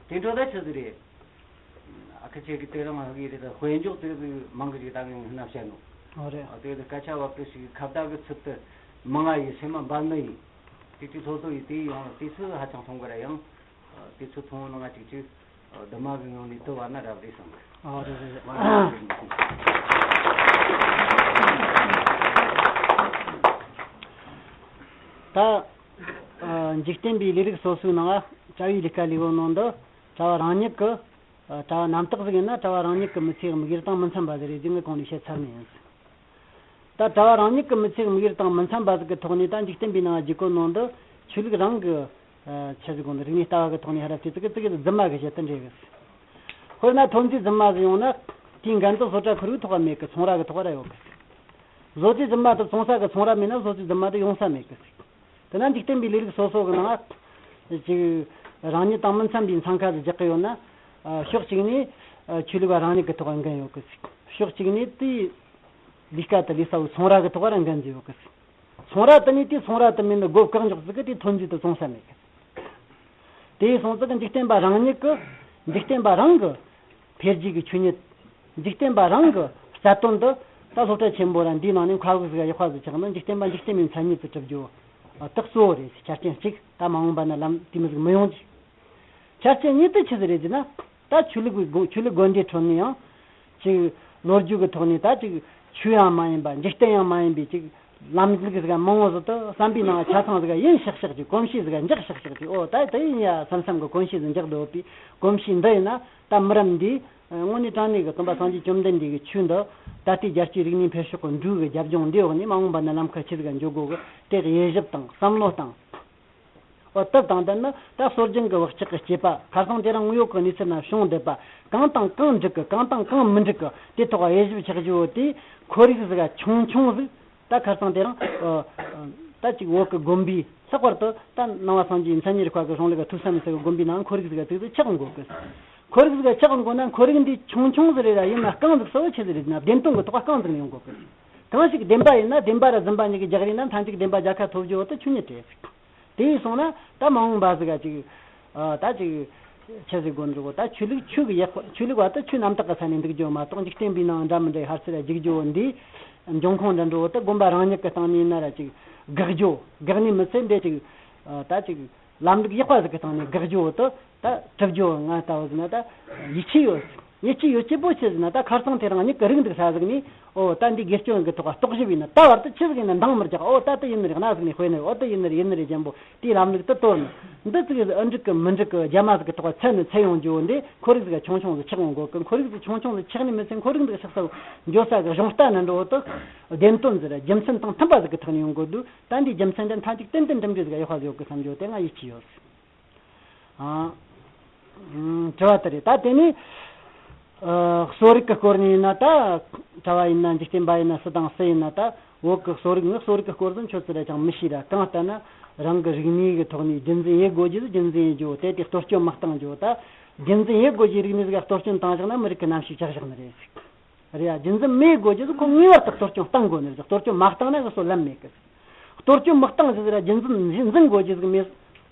དེ་འཕྲོ་ད་ཆི་ཟིག་རེད། ཨ་ཁ་ཆེ་གི་དེ་རང་ཧ་གི་རེད། དཔེ་འཇོག་དེ་ཟིག་མང་གི་ཞིག་ད་ངས་སྔོན་ན་བཤད་ནོ། ཨོ་རེད། ཨ་དེ་ཟིག་སྐད་ཆ་བབ་དུས་ཤིག་ཁ་བརྡ་གི་ཚུལ་དུ་མང་ང་ཡི་སེམས་མ་འབར་ནི་ཡིན། དེ་དུས་སློབ་གསོ་ཡི་དེ་ཡང་དུས་ཚོད་ཧ་ཅང་ཐུང་གི་ར། ཡང་དུས་ཚོད་ཐུང་ནང་ང་ཅིག་ཅིག་ཨ་འདི་མ་གི་ངང་ནས་དུ་བ་ན་རབ་རེད་བསམ་གི། ཨོ་རེད་རེད་རེད། ད་ཨ་འཇིག་རྟེན་པའི་ལས་རིགས་སོ་སོའི་ནང་ང་གྲྭ་བའི་ལས་ཀ་ལས་གོ་ནང་དུ་གྲྭ་བ་རང་ཉིད་ཀྱི་ཨ་གྲྭ་བ་རྣམ་དག་ཟིག་ཡིན་ན་གྲྭ་བ་རང་ཉིད་ཀྱི་མི་ཚེའི་དམིགས་ཡུལ་དང་མི་འཚམ་པ་ཟིག་རེད་ཟེར་ངས་གོང་ནས་བཤད་ཚར་ནི་ཡིན། ད་གྲྭ་བ་རང་ཉིད་ཀྱི་མི་ཚེའི་དམིགས་ཡུལ་དང་མི་འཚམ་པ་ཟིག་གི་ཐོག་ནས། ད་འཇིག་རྟེན་པའི་ནང་བརྒྱུད་སྐོར་ནང་དུ་ཆོས་ལུགས་རང་གི་ཨ་ཆི་ཟིག་གོང་དུ་རིག་གནས་ལྟ་བ་གི་ཐོག་ནས་ཧ་ར་ཙི་ཙི་གི་ཙི་གི་རྫུན་མ་གི་བཤད་དུ་འདྲེ་གི། དཔེར་ན་ཐོན་རྫས་རྫུན་མ་ཟིག་ཡོང་ན་དེའི་འགན་དུ་བཟོ་གྲྭ་ཁོར་ཡུག་ཐོག་མེད་གི། ཚོང་ར་གི་ཐོག་ར་ཡོད་གི། བཟོ་རྫས་རྫུན་མ་དེ་བཙོང་ས་གི་ཚོང་ར་མེད་ན་བཟོ་རྫས་རྫུན་མ་དེ་ཡོང་ས་མེད་གི། དེ་ན་འཇིག་རྟེན་པའི་ལས་རིགས་སོ་སོ་གི་ནང་ཅིག་རང་ཉིད་དང་མི་འཚམ་པའི་འཚང་ཁ་ཟིག་རྒྱག་གི་ཡོད་ན། ཨ་ཕྱོགས་གཅིག་ནས་ཨ་ཆོས་ལུགས་པ་རང་ཉིད་ཀྱི་ཐོག་འགན་ཡོད་གི། ཕྱོགས་གཅིག་ནས་དེའི་ལས་ཀ་དེ་ལས་ས་བོའི་ཚོང་ར་གི་ཐོག་ར་འགན་ཟིག་ཡོད་གི། ཚོང་ར་དེ་ནས་དེའི་ཚོང་ར་དེ་མིན་ནི་སྒོ་བཀག་འཇོག་ཟིག་གི་དེའི་ཐོན་རྫས་དེ་བཙོང་ས་མེད་གི། དེའི་སོང་ཙང་འཇིག་རྟེན་པ་རང་ཉིད་ཀྱི་འཇིག་རྟེན་པ་རང་གི་འཕེལ་རྒྱས་ཀྱི་ཆོས་ཉིད། འཇིག་རྟེན་པ་རང་གི་རྩ་དོན་འདི་ད་སློབ་གྲྭ་ཆེན་པོ་ར་འདིའི་ནང་ནས་མཁའ་དབུགས་ཟིག་ཡག་པ་ཟིག་ཆགས་ན་འཇིག་རྟེན་པ་འཇིག་རྟེན་པའི་མཚན་ཉིད་དུ་གྲུབ་རྒྱུ་ཨ་ད་གཙོ་བོ་རེད། ཆ་རྐྱེན་གཅིག་ད་མ་འོངས་པ་ན་ལམ་དེ་མི་ཟིག་མི་ཡོང་གི། ཆ་རྐྱེན་གཉིས་དེ་ཆི་ཟིག་རེད་ཟེར་ན། ད་ཆོས་ལུགས་ཀྱི་དགོན་ཆོས་ལུགས་དགོན་སྡེའི་ཁྲོད་ནས་ཡང་ཅིག་ལོ་རྒྱུས་ཀྱི་ཐོག་ནས་ད་ཅིག་ཆོས་ཡང་མ་ཡིན་པ་འཇིག་རྟེན་ཡང་མ་ཡིན་པའི་ཅིག་ལམ་ལུགས་ཟིག་མང་བོ་ཟིག་ཏུ་བསམ་པའི་ནང་ཆ་ཚང་ཟིག་ཡིན་ཤག་ཤག་ཅིག་གོམས་གཤིས་ཟིག་འཇགས་ཤག་ཤག་ཅིག་ཨོ་ད་དེ་ཡིན་ཡ་བསམ་བསམ་གི་གོམས་གཤིས་ཟིག་འཇགས་འདོད་པའི་གོམས་གཤིས་འདི་ཡིན་ན། ད་མི་རབས་འདིས་དངོས་གནས་དྲང་གནས་ཀྱི་སྟོན་པ་སངས་རྒྱས་བཅོམ་ལྡན་འདས་ཀྱི་ཆོས་འདི་ད་ལྟའི་རྒྱལ་སྤྱིའི་རིག་གནས་འཕེལ་ཕྱོགས་ཀྱི་འགྲོས་ཀྱི་རྒྱབ་ལྗོངས་འདི་འོག་ནས་མ་འོངས་པ་ན་ལམ་ཁ་ཆི་ཟིག་འགྱོ་དགོ་གི་དེ་དབྱེ་ཞིབ་དང་བསམ་བློ་བཏང་། འོ་དེ་དང་ལྡན་ན་ད་སྲོལ་རྒྱུན་གྱི་བག་ཆགས་ཀྱི་སྐྱེས་པ་ཁ་སང་དེ་རིང་དངོས་ཡོད་ཀྱི་གནས་ཚུལ་ན་བྱུང་བསྡད་པ་གང་དང་གང་འགྲིག་གི་གང་དང་གང་མི་འགྲིག་གི་དེ་ཐོག་དབྱེ་ཞིབ་ཆགས་རྒྱུ་བོ་དེ་ཁོར་ཡུག་ཟིག་ཆུང་ཆུང་ཟིག་ད་ཁ་སང་དེ་རིང་ཨ་ཨ་ད་ཅིག་བོད་ཀྱི་དགོན་པའི་ལྷག་པར་དུ་ད་ནང་པ་སངས་རྒྱས་མཚན་ཉིད་རིག་པ་གི་གཞུང་ལུགས་ཀྱི་ཐོས་བསམ་ཟེར་གི་དགོན་པའི་ནང་ཁོར་ཡུག་ཟིག་ཙིག་ཙིག་ཆགས་འགོ་གི། ཁོར་ཡུག་ཟིག་ཆགས་འགོ་ན་ཁོར་ཡུག་འདི་ཆུང་ཆུང་ཟིག་རེད་ར། ཡིན་ན་རྐང་ཟིག་གསལ་བོ་ཆི་ཟིག་རེད་ན་བདེན་དོན་གི་ཐོག་རྐང་ཟིག་ནས་ཡོང་དགོ་གི། གང་ཞིག་བདེན་པ་ཡིན་ན་བདེན་པ་ར་རྫུན་པ་གཉིས་ཀྱི་རྒྱག་རེས་ན་མཐའ་མཇུག་བདེན་པ་རྒྱལ་ཁ་ཐོབ་རྒྱུ་བོ་དེ་ཆོས་ཉིད་རེད། དེ་ཡིན་སོང་ན་ད་མ་འོངས་པ་ཟིག་ག་ཅིག་ཨ་ད་ཅིག་ཆི་ཟིག་དགོས་འདུག་ད་ཆོས་ལུགས་ཆོས་ཀྱི་ཡག་པ། ཆོས་ལུགས་པ་ད་ཆོས་རྣམ་དག་གི་ས་ནས་འདུག་རྒྱུ་མ་གཏོགས། འཇིག་རྟེན་པའི་ནང་འདྲ་མི་འདྲའི་ཧར་ཚུར་རྒྱུག་རྒྱུ་འདི་འབྱུང་ཁུངས་འདྲ་འགྲོ་བོ་ད་དགོན་པ་རང་ཉིད་ཀྱི་སྟེང་ནས་ཡིན་ན་ར་ཅིག་དགག་རྒྱུ། དགག་ནས་མི་ཚད་འདི་ཅིག་ཨ་ད་ཅིག་ལམ་ལུགས་ཡག་པ་ཟིག་གི་སྟེང་ནས་དགག་རྒྱུ་བོ་ད་ད་གྲུབ་རྒྱུ་བོ། ང་ལྟ་བུ་ཟིག་ན་ད་ཡིད་ཆེས་ཡོད། ཡིད་ཆེས་ཡོད་སྐྱེ་པོ་ཆི་ཟིག་ན་ད་ཁ་སང་དེ་རང་ཉིད་ཀྱི་རིགས་འདུག་ས་ཟིག་ནས། ཨོ་ད་འདི་དགེ་སྐྱོན་གྱི་ཐོག་རྟོག་ཞིབ་ཡིན་ན། ད་བར་དུ་ཆི་ཟིག་ཡིན་ན་འདང་མི་རྒྱག་ཨོ་ད་དེ་ཡིན་ནི་རེད། གནའ་ཟིག་ནས་དཔེ་ནི། ཨོ་དེ་ཡིན་ནི་རེད། ཡིན་ནི་རེད། རྒྱན་པོ་དེའི་ལམ་ལུགས་དེ་དོར་ནས། འདི་ཙིག་ཨ་འགྲིག་གི་མི་འགྲིག་གི་རྒྱ་མ་ཟིག་གི་ཐོག་ཚད་ནས་ཚད་ཡོང་རྒྱུ་བོ་འདི་ཁོར་ཡུག་ཟིག་ཆུང་ཆུང་ཟིག་ཆགས་ཡོང་དགོས་གི། ཁོར་ཡུག་ཟིག་ཆུང་ཆུང་ཟིག་ཆགས་ནས་མི་ཚད་ཁོར་ཡུག་འདི་ཆགས་ས་འགྱོ་ས་གི་གཞུང་རྟ་ནི་འགྲོ་བོ་དེ་བདེན་དོན་ཟིག་ར་རྒྱུ་མཚན་དང་མཐུན་པ་ཟིག་གི་ཐོག་ནས་ཡོང་དགོས་འདུག་ད་འདིའི་རྒྱུ་མཚན་འདི་མཐའ་གཅིག་ཏན་ཏན་འགྲིམ་འགྲུལ་ཟིག་ག་ཡག་པ་ཟིག་ཡོད་གི་བསམ་རྒྱུ་དེ་ང་ཡིད་ཆེས་ཡོད། ཨ། ཨུམ། དྲི་བ་དེ་རེད། ད་དེ་ནི། ཨ། གསོ་རིག་གི་སྐོར་ནས་ཡིན་ན་ད། གྲྭ་བ་ཡིན་ན་འཇིག་རྟེན་པ་ཡིན་ན་སུ་དང་སུ་ཡིན་ན་ད། བོད་གི་གསོ་རིག་ནི། གསོ་རིག་གི་སྐོར་ཟིན་ཁྱོད་ཚོ་ལས་ཀྱང་མི་ཤེས་ར། གང་ལྟར་ན་རང་གི་རིག་གནས་གི་ཐོག་ནས་རྒྱུན་འཛིན་ཡེད་དགོས་རྒྱུ་ཟིག་རྒྱུན་འཛིན་ཡེད་རྒྱུ། དེ་དེ་གཏོར་སྐྱོན་མ་བཏང་རྒྱུ། ད་རྒྱུན་འཛིན་ཡེད་དགོས་རྒྱུའི་རིག་གནས་ཟིག་ག་གཏོར་སྐྱོན་བཏང་བཞག་ན་མི་རིགས་ཀྱི་རྣམ་ཤེས་བཅག་བཞག་ནི་རེད། རེད་ཡ། རྒྱུན་འཛིན་མེད་དགོས་རྒྱུ་ཟིག་ཁོ་ངེས་པར་དུ་གཏོར་སྐྱོན་བཏང་དགོས་ནི་རེད། གཏོར་སྐྱོན་མ་བཏང་ན་གི་སོ་ལམ་མེད་གི། གཏོར་སྐྱོན་མི་བཏང་ཟིག་ར་རྒྱུན་འཛིན་འཛིན་དགོས་རྒྱུ་ཟིག་མེད།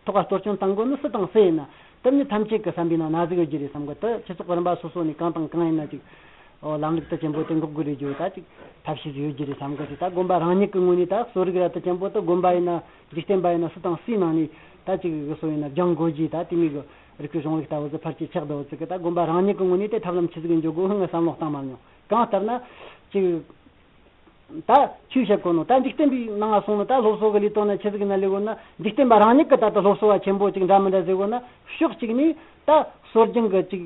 ཐོག་ག་གཏོར་སྐྱོན་བཏང་དགོས་ནི་སུ་དང་སུ་ཡིན་ན། དེ་ནི་ཐམས་ཅད་ཀྱི་བསམ་པའི་ནང་ན་ཟིག་ཡོད་རྒྱུ་རེད་བསམ་གི། དེ་སྤྱི་ཚོགས་རིམ་པ་སོ་སོ་ནས་གང་དང་གང་ཡིན་ན་ཅིག་ཨོ་ལམ་ལུགས་དེ་ཆེན་པོ་དེ་འགོག་དགོས་རེད་རྒྱུ་ད་ཅིག་ཐབས་ཤེས་ཟིག་ཡོད་རྒྱུ་རེད་བསམ་གི། ཅིག་ད་དགོན་པ་རང་ཉིད་ཀྱི་ངོས་ནས་ད་གསོ་རིག་ར་དེ་ཆེན་པོ་དེ་དགོན་པ་ཡིན་ན་འཇིག་རྟེན་པ་ཡིན་ན་སུ་དང་སུའི་ནང་ནས་ད་ཅིག་གི་སོ་ཡིན་ན་སྦྱང་དགོས་རྒྱུ། ད་དེ་མིན་གི་རིག་གི་གཞུང་ལུགས་ལྟ་བུ་ཟིག་ཕལ་ཆེར་ཆགས་འདུག་ཟིག་གི། ད་དགོན་པ་རང་ཉིད་ཀྱི་ངོས་ནས་དེ་ཐབས་ལམ་ཆི་ཟིག་འཇོག་དགོས་ཧང་གི་བསམ་བློ་བཏང་མ་མྱོང་། གང་ལྟར་ན་ཅིག་ད་ཆོས་བཤད་གོ་ནོ་ད་འཇིག་རྟེན་པའི་ནང་ང་སོང་ནོ་ད་སློབ་གསོ་གི་ལས་དོན་ན་ཆི་ཟིག་ན་ལས་གོ་ན། འཇིག་རྟེན་པ་རང་ཉིད་ཀྱི་ད་ལྟ་སློབ་གསོ་བ་ཆེན་པོ་ཅིག་འདྲ་མི་འདྲ་ཟེར་གོ་ན། ཕྱོགས་གཅིག་ནས་ད་སྲོལ་རྒྱུན་གི་ཅིག་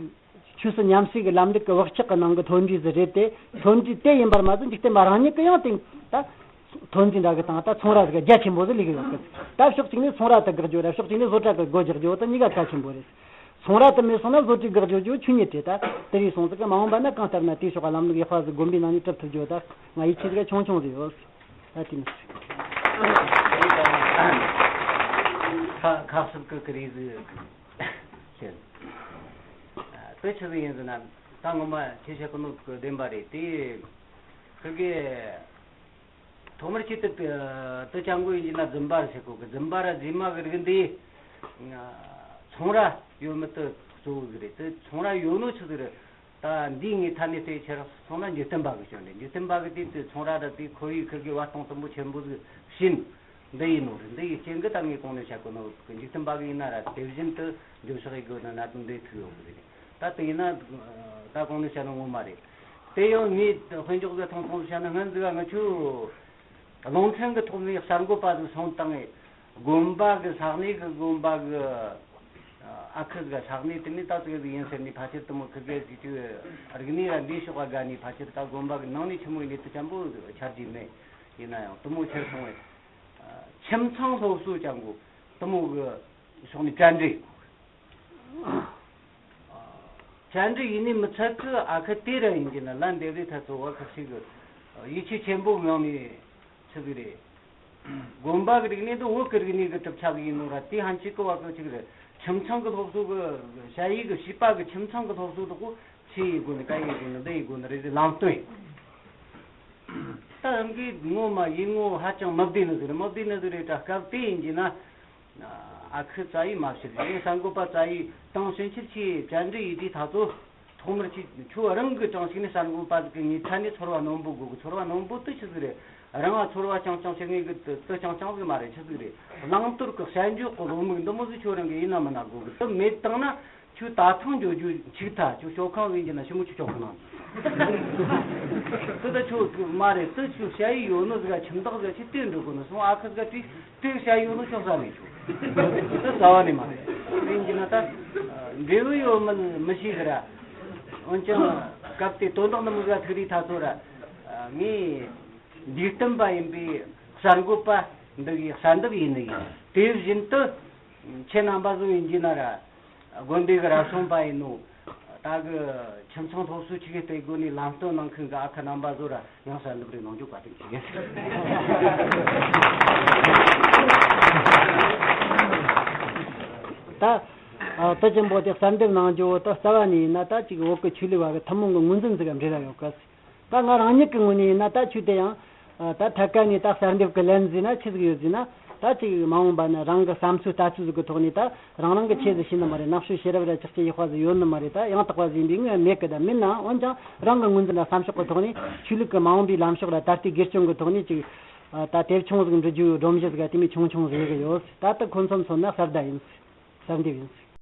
ཆོས་སྲིད་ཉམས་སྲིད་ཀྱི་ལམ་ལུགས་ཀྱི་བག་ཆགས་ཀྱི་ནང་གི་ཐོན་རྫས་ཟིག་རེད་དེ། ཐོན་རྫས་དེ་ཡིན་པར་མ་ཟད་འཇིག་རྟེན་པ་རང་ཉིད་ཀྱི་ཡང་དེ་ད་ཐོན་རྫས་འདྲ་གི་དང་ད་ཚོང་ར་ཟིག་རྒྱ་ཆེན་པོ་ཟིག་ལས་གི་ཡོད་གི། ད་ཕྱོགས་གཅིག་ནས་ཚོང་ར་དེ་དགག་རྒྱུ་ར། ཕྱོགས་གཅིག་ནས་བཟོ་གྲྭ་གི་སྒོ་རྒྱག་རྒྱུ་དེ་གཉིས་ཀ་གལ་ཆེན་པོ་རེད། ཚོང་ར་དེ་མེད་སོང་ན་བཟོ་གྲྭའི་དགག་རྒྱུ་རྒྱུ་ཆོས་ཉིད་རེད། ད་དེ་རེད་སོང་ཙང་གི་མ་འོངས་པ་ན་གང་ལྟར་ན་དེའི་ཕྱོགས་ཀ་ལམ་ལུགས་ཡག་པ་ཟིག་དགོན་པའི་ནང་ནས་གྲུབ་ཐུབ་རྒྱུ་ད་ང་ཡིད་ཆེས་ཟིག་ཆུང་ཆུང་ཟིག་ཡོད། ད་དེ་མི་ཁ་ཁ་སུབ་ཀི་ཀི་རེད་ཟིག་ཟེར། དེ་ཆི་ཟིག་ཡིན་ཟེར་ན། ད་ངོ་མ་ཁྱེད་བཤད་གི་ནོ་གི་བདེན་པ་རེད་དེ། ཁི་གེ་ཐོག་མར་ཆེད་དུ་དུ་ཅང་གོ་ཡིན་གྱི་ན་རྫུན་པ་ར་བཤད་གོ་གི། རྫུན་པ་ར་རྫུན་མ་གི་རིགས་འདི་ཚོང་ར་ཡོད་མི་དུ་གཙོ་བོ་གི་རེད། དུ་ཚོང་ར་ཡོད་ནོ་ཆི་ཟིག་རེད། ད་འདིའི་ངའི་ཐད་ནས་བལྟས་ཁྱེར་སོང་ན་འཇིག་རྟེན་པ་གི་སྐྱོན་རེད། འཇིག་རྟེན་པ་གི་དུས་དུ་ཚོང་ར་ར་དེ་ཁོར་ཡུག་ཁི་གེ་བར་སྟོང་དུམ་བུ་ཆེན་པོ་ཟིག་བྱིན། འདི་ཡིན་ནོ་རེད། འདི་ཡི་རྐྱེན་གྱིས་ད་ངས་གོང་ནས་བཤད་གོ་ནོ་གི་འཇིག་རྟེན་པ་གི་ཡིན་ན་ར་དེ་བཞིན་དུ་འགྱོད་བཤགས་ཡེད་དགོས་ན་གནད་དོན་འདི་ཐུག་ཡོང་གི་རེད། ད་དེ་ཡིན་ན་ད་གོང་ནས་བཤད་ནོ་ངོ་མ་རེད། དེ་ཡང་ངས་དཔེ་འཇོག་གི་ཐུང་ཐུང་བཤད་ན། སྔོན་ཟིག་ག་ང་ཆོ་རླུང་འཕྲིན་གི་ཐོག་ནས་གསར་འགོད་པ་ཟིག་སོང་བཏང་ངས། དགོན་པ་གི་ས་གནས་གི་དགོན་པ་གི་ཨ་ཁུ་གི་ས་གནས་དེ་ནས་ད་ཙིག་ཟིག་ཡིན་ཟེར་ནས། ཕལ་ཆེར་དུ་མོ་ཁི་གེ་ཟིག་ཅིག་རིག་གནས་ར་འདིའི་ཕྱོགས་ག་དགའ་ནས། ཕལ་ཆེར་ད་དགོན་པ་གི་ནང་ནས་ཆི་མོ་ཡིན་ནས་དུ་ཅན་པོ་ཆ་རྒྱུས་མེད། ཡིན་ན་ཡང་དུ་མོ་ཁྱེར་སོང་བས། ཁྱིམ་ཚང་སློབ་གསོ་ཅན་གོ་དུ་མོ་གི་ཕྱོགས་ནས་བཅར་འདྲི། བཅར་འདྲི་ཡིན་ནི་མི་ཚད་གི། ཨ་ཁུ་དེ་ར་ཡིན་གྱི་ན་ལན་འདེབས་རེ་ཐད་ཚོ་བ་ཁ་ཤས་གི་ཡིད་ཆེས་ཆེན་པོ་ངང་ནས་ཆི་ཟིག་རེད། དགོན་པ་གི་རིག་གནས་དུ་བོད་གི་རིག་གནས་གི་གྲུབ་ཆ་གི་ཡིན་ནོ་ར། དེ་ཧན་ཆི་གི་བ་གི་ཅིག་རེད། ཁྱིམ་ཚང་གི་སློབ་གསོ་གི་ཞ་ཡི་གི་བྱིས་པ་གི་ཁྱིམ་ཚང་གི་སློབ་གསོ་དུ་གོ་ཆི་ཡི་དགོས་ནི་ག་ཡི་དགོས་ནི་འདི་ཡི་དགོས་ནི་རེད། རེད་ལམ་སྟོན་ཡིན། ད་ཨང་གི་ངོ་མ་ཡིན་ངོ་ཧ་ཅང་མི་བདེ་ནི་ཟིག་རེད། མི་བདེ་ནི་ཟིག་རེད། ད་སྐབས་དེ་ཡིན་གྱི་ན། ཨ་ཁུ་ཙ་ཡི་མ་ཕྱིར་ཡིན། གསར་འགོད་པ་ཙ་ཡི་དང་ཕྱིན་ཆད་ཆེས་བཅར་འདྲི་ཡིས་དུས་ད་ཚོ་ཐོག་མར་ཆེ་ཁྱོད་རང་གི་གྲངས་ཤིག་ནས་གསར་འགོད་པ་ཟིག་གི་ངའི་ཚད་ནས་ཚོར་བ་རྣོན་པོ་དགོས་གི། ཚོར་བ་རྣོན་པོ་དེ་ཆི་ཟིག་རེད། རང་ང་ཚོར་བ་རྐྱང་རྐྱང་བྱེད་ངེས་གི། དེ་རྐྱང་རྐྱང་ཟིག་མ་རེད། ཆི་ཟིག་རེད། བླང་དོར་གི་དཔྱད་འཇོག་གི་བློ་མིག་འདི་མོ་ཟིག་ཁྱོད་རང་གི་ཡིན་ན་མིན་ན་དགོས་གི། དེ་མེད་བཏང་ན། ཁྱོད་ད་ཐེངས་འགྱོ་རྒྱུ་འཆུག་ཐལ། ཁྱོད་ཞོགས་ཁང་ཟིག་ཡིན་གྱི་ན་ཞི་མོ་ཁྱོད་ཞོགས་ཁང་ནང་། དེ་ད་ཁྱོད་མ་རེད། དེ་ཁྱོད་ཞ་ཡི་ཡོད་ནོ་ཟིག་ག་ཁྱིམ་བདག་ཟིག་ཁྱོད་ལྟོས་འགྲོ་དགོས་ནོ་སོང་། ཨ་ཁུ་ཟིག་ག་དེ་དེ་ཞ་ཡི་ཡོད་ནོ་ཤོག་ས་མེད་ཁྱོད། དེ་རྩ་བ་ནས་མ་རེད། ཡིན་གྱི་ན་ད་འབྲས་བུ་ཡོད་མིན་མི་ཤེས་གི་ར། འོན་ཀྱང་སྐབས་དེ་དོན་དག་འདི་མོ་ཟིག་ག་ཐུག་རིས་ཐ་ཚོ་ར། ངས་འཇིག་རྟེན་པ་ཡིན་པའི་གསར་འགོད་པ་འདི་གིས་གསར་འདེབས་ཡིན་ནི་ཡིན། དེ་བཞིན་དུ་ཁྱེད་རྣམ་པ་ཚོ་ཡིན་གྱི་ན་ར། དགོན་སྡེ་གི་རབ་བྱུང་པ་ཡིན་ནོ། ད་གི་ཁྱིམ་ཚང་སློབ་གསོ་ཆི་གི་སྤེལ་དགོས་ནི་ལམ་སྟོན་གནང་མཁན་གི་ཨ་ཁུ་རྣམ་པ་ཚོ་ར་ཡང་གསར་འདེབས་རེ་གནང་རྒྱུ་བཀའ་དྲིན་ཆེ། ད་ཨ་དེ་ཆེན་པོ་དེ་གསར་འདེབས་གནང་རྒྱུ་བོ་ད་རྩ་བ་ནས་ཡིན་ན་ད་ཅིག་བོད་ཀྱི་ཆོས་ལུགས་པ་གི་ཐུན་མོང་གི་ངོས་འཛིན་ཟིག་ག་འབྲེལ་བ་ཡོད་གི། ད་ང་རང་ཉིད་ཀྱི་ངོས་ནས་ཡིན་ན་ད་ཆོས་དེ་ཡང་ད་ཐད་ཀ་ནས་ད་གསར་འདེབས་ཀྱི་ལན་ཟིན་ན་ཆི་ཟིག་ཡོད་ཟིན་ན། ད་ཅིག་མ་འོངས་པ་ནི་རང་གི་བསམ་ཚུལ་ལྟ་ཚུལ་ཟིག་གི་ཐོག་ནས་ད་རང་རང་གི་ཆེད་ཟིག་བྱས་ནི་མ་རེད། ནག་ཤོས་ཤེས་རབ་ར་ཅག་ཅིག་ཡག་པ་ཟིག་ཡོད་ནི་མ་རེད། ད་ཡང་དག་པ་ཟིག་ཡིན་པའི་ངོས་མེད་གི། ད་མིན་ན་འོན་ཀྱང་རང་གི་ངོས་འཛིན་ལ་བསམ་ཕྱོགས་ཀྱི་ཐོག་ནས་ཆོས་ལུགས་ཀྱི་མ་འོངས་པའི་ལམ་ཕྱོགས་ལ་ད་ལྟའི་སྒེར་སྐྱོང་གི་ཐོག་ནས་ཅིག་ད་དེབ་ཆུང་ཟིག་འབྲི་རྒྱུའི་སྒྲོམ་གཞི་ཟིག་དེ་མོ་ཆུང་ཆུང་ཟིག་ཡོད་གི་ཡོད། ད་ལྟ་ཁོ་ཚོ་མཚོན་ན་གསར་བརྡ་ཡིན། གསར་འདེབས་ཡིན།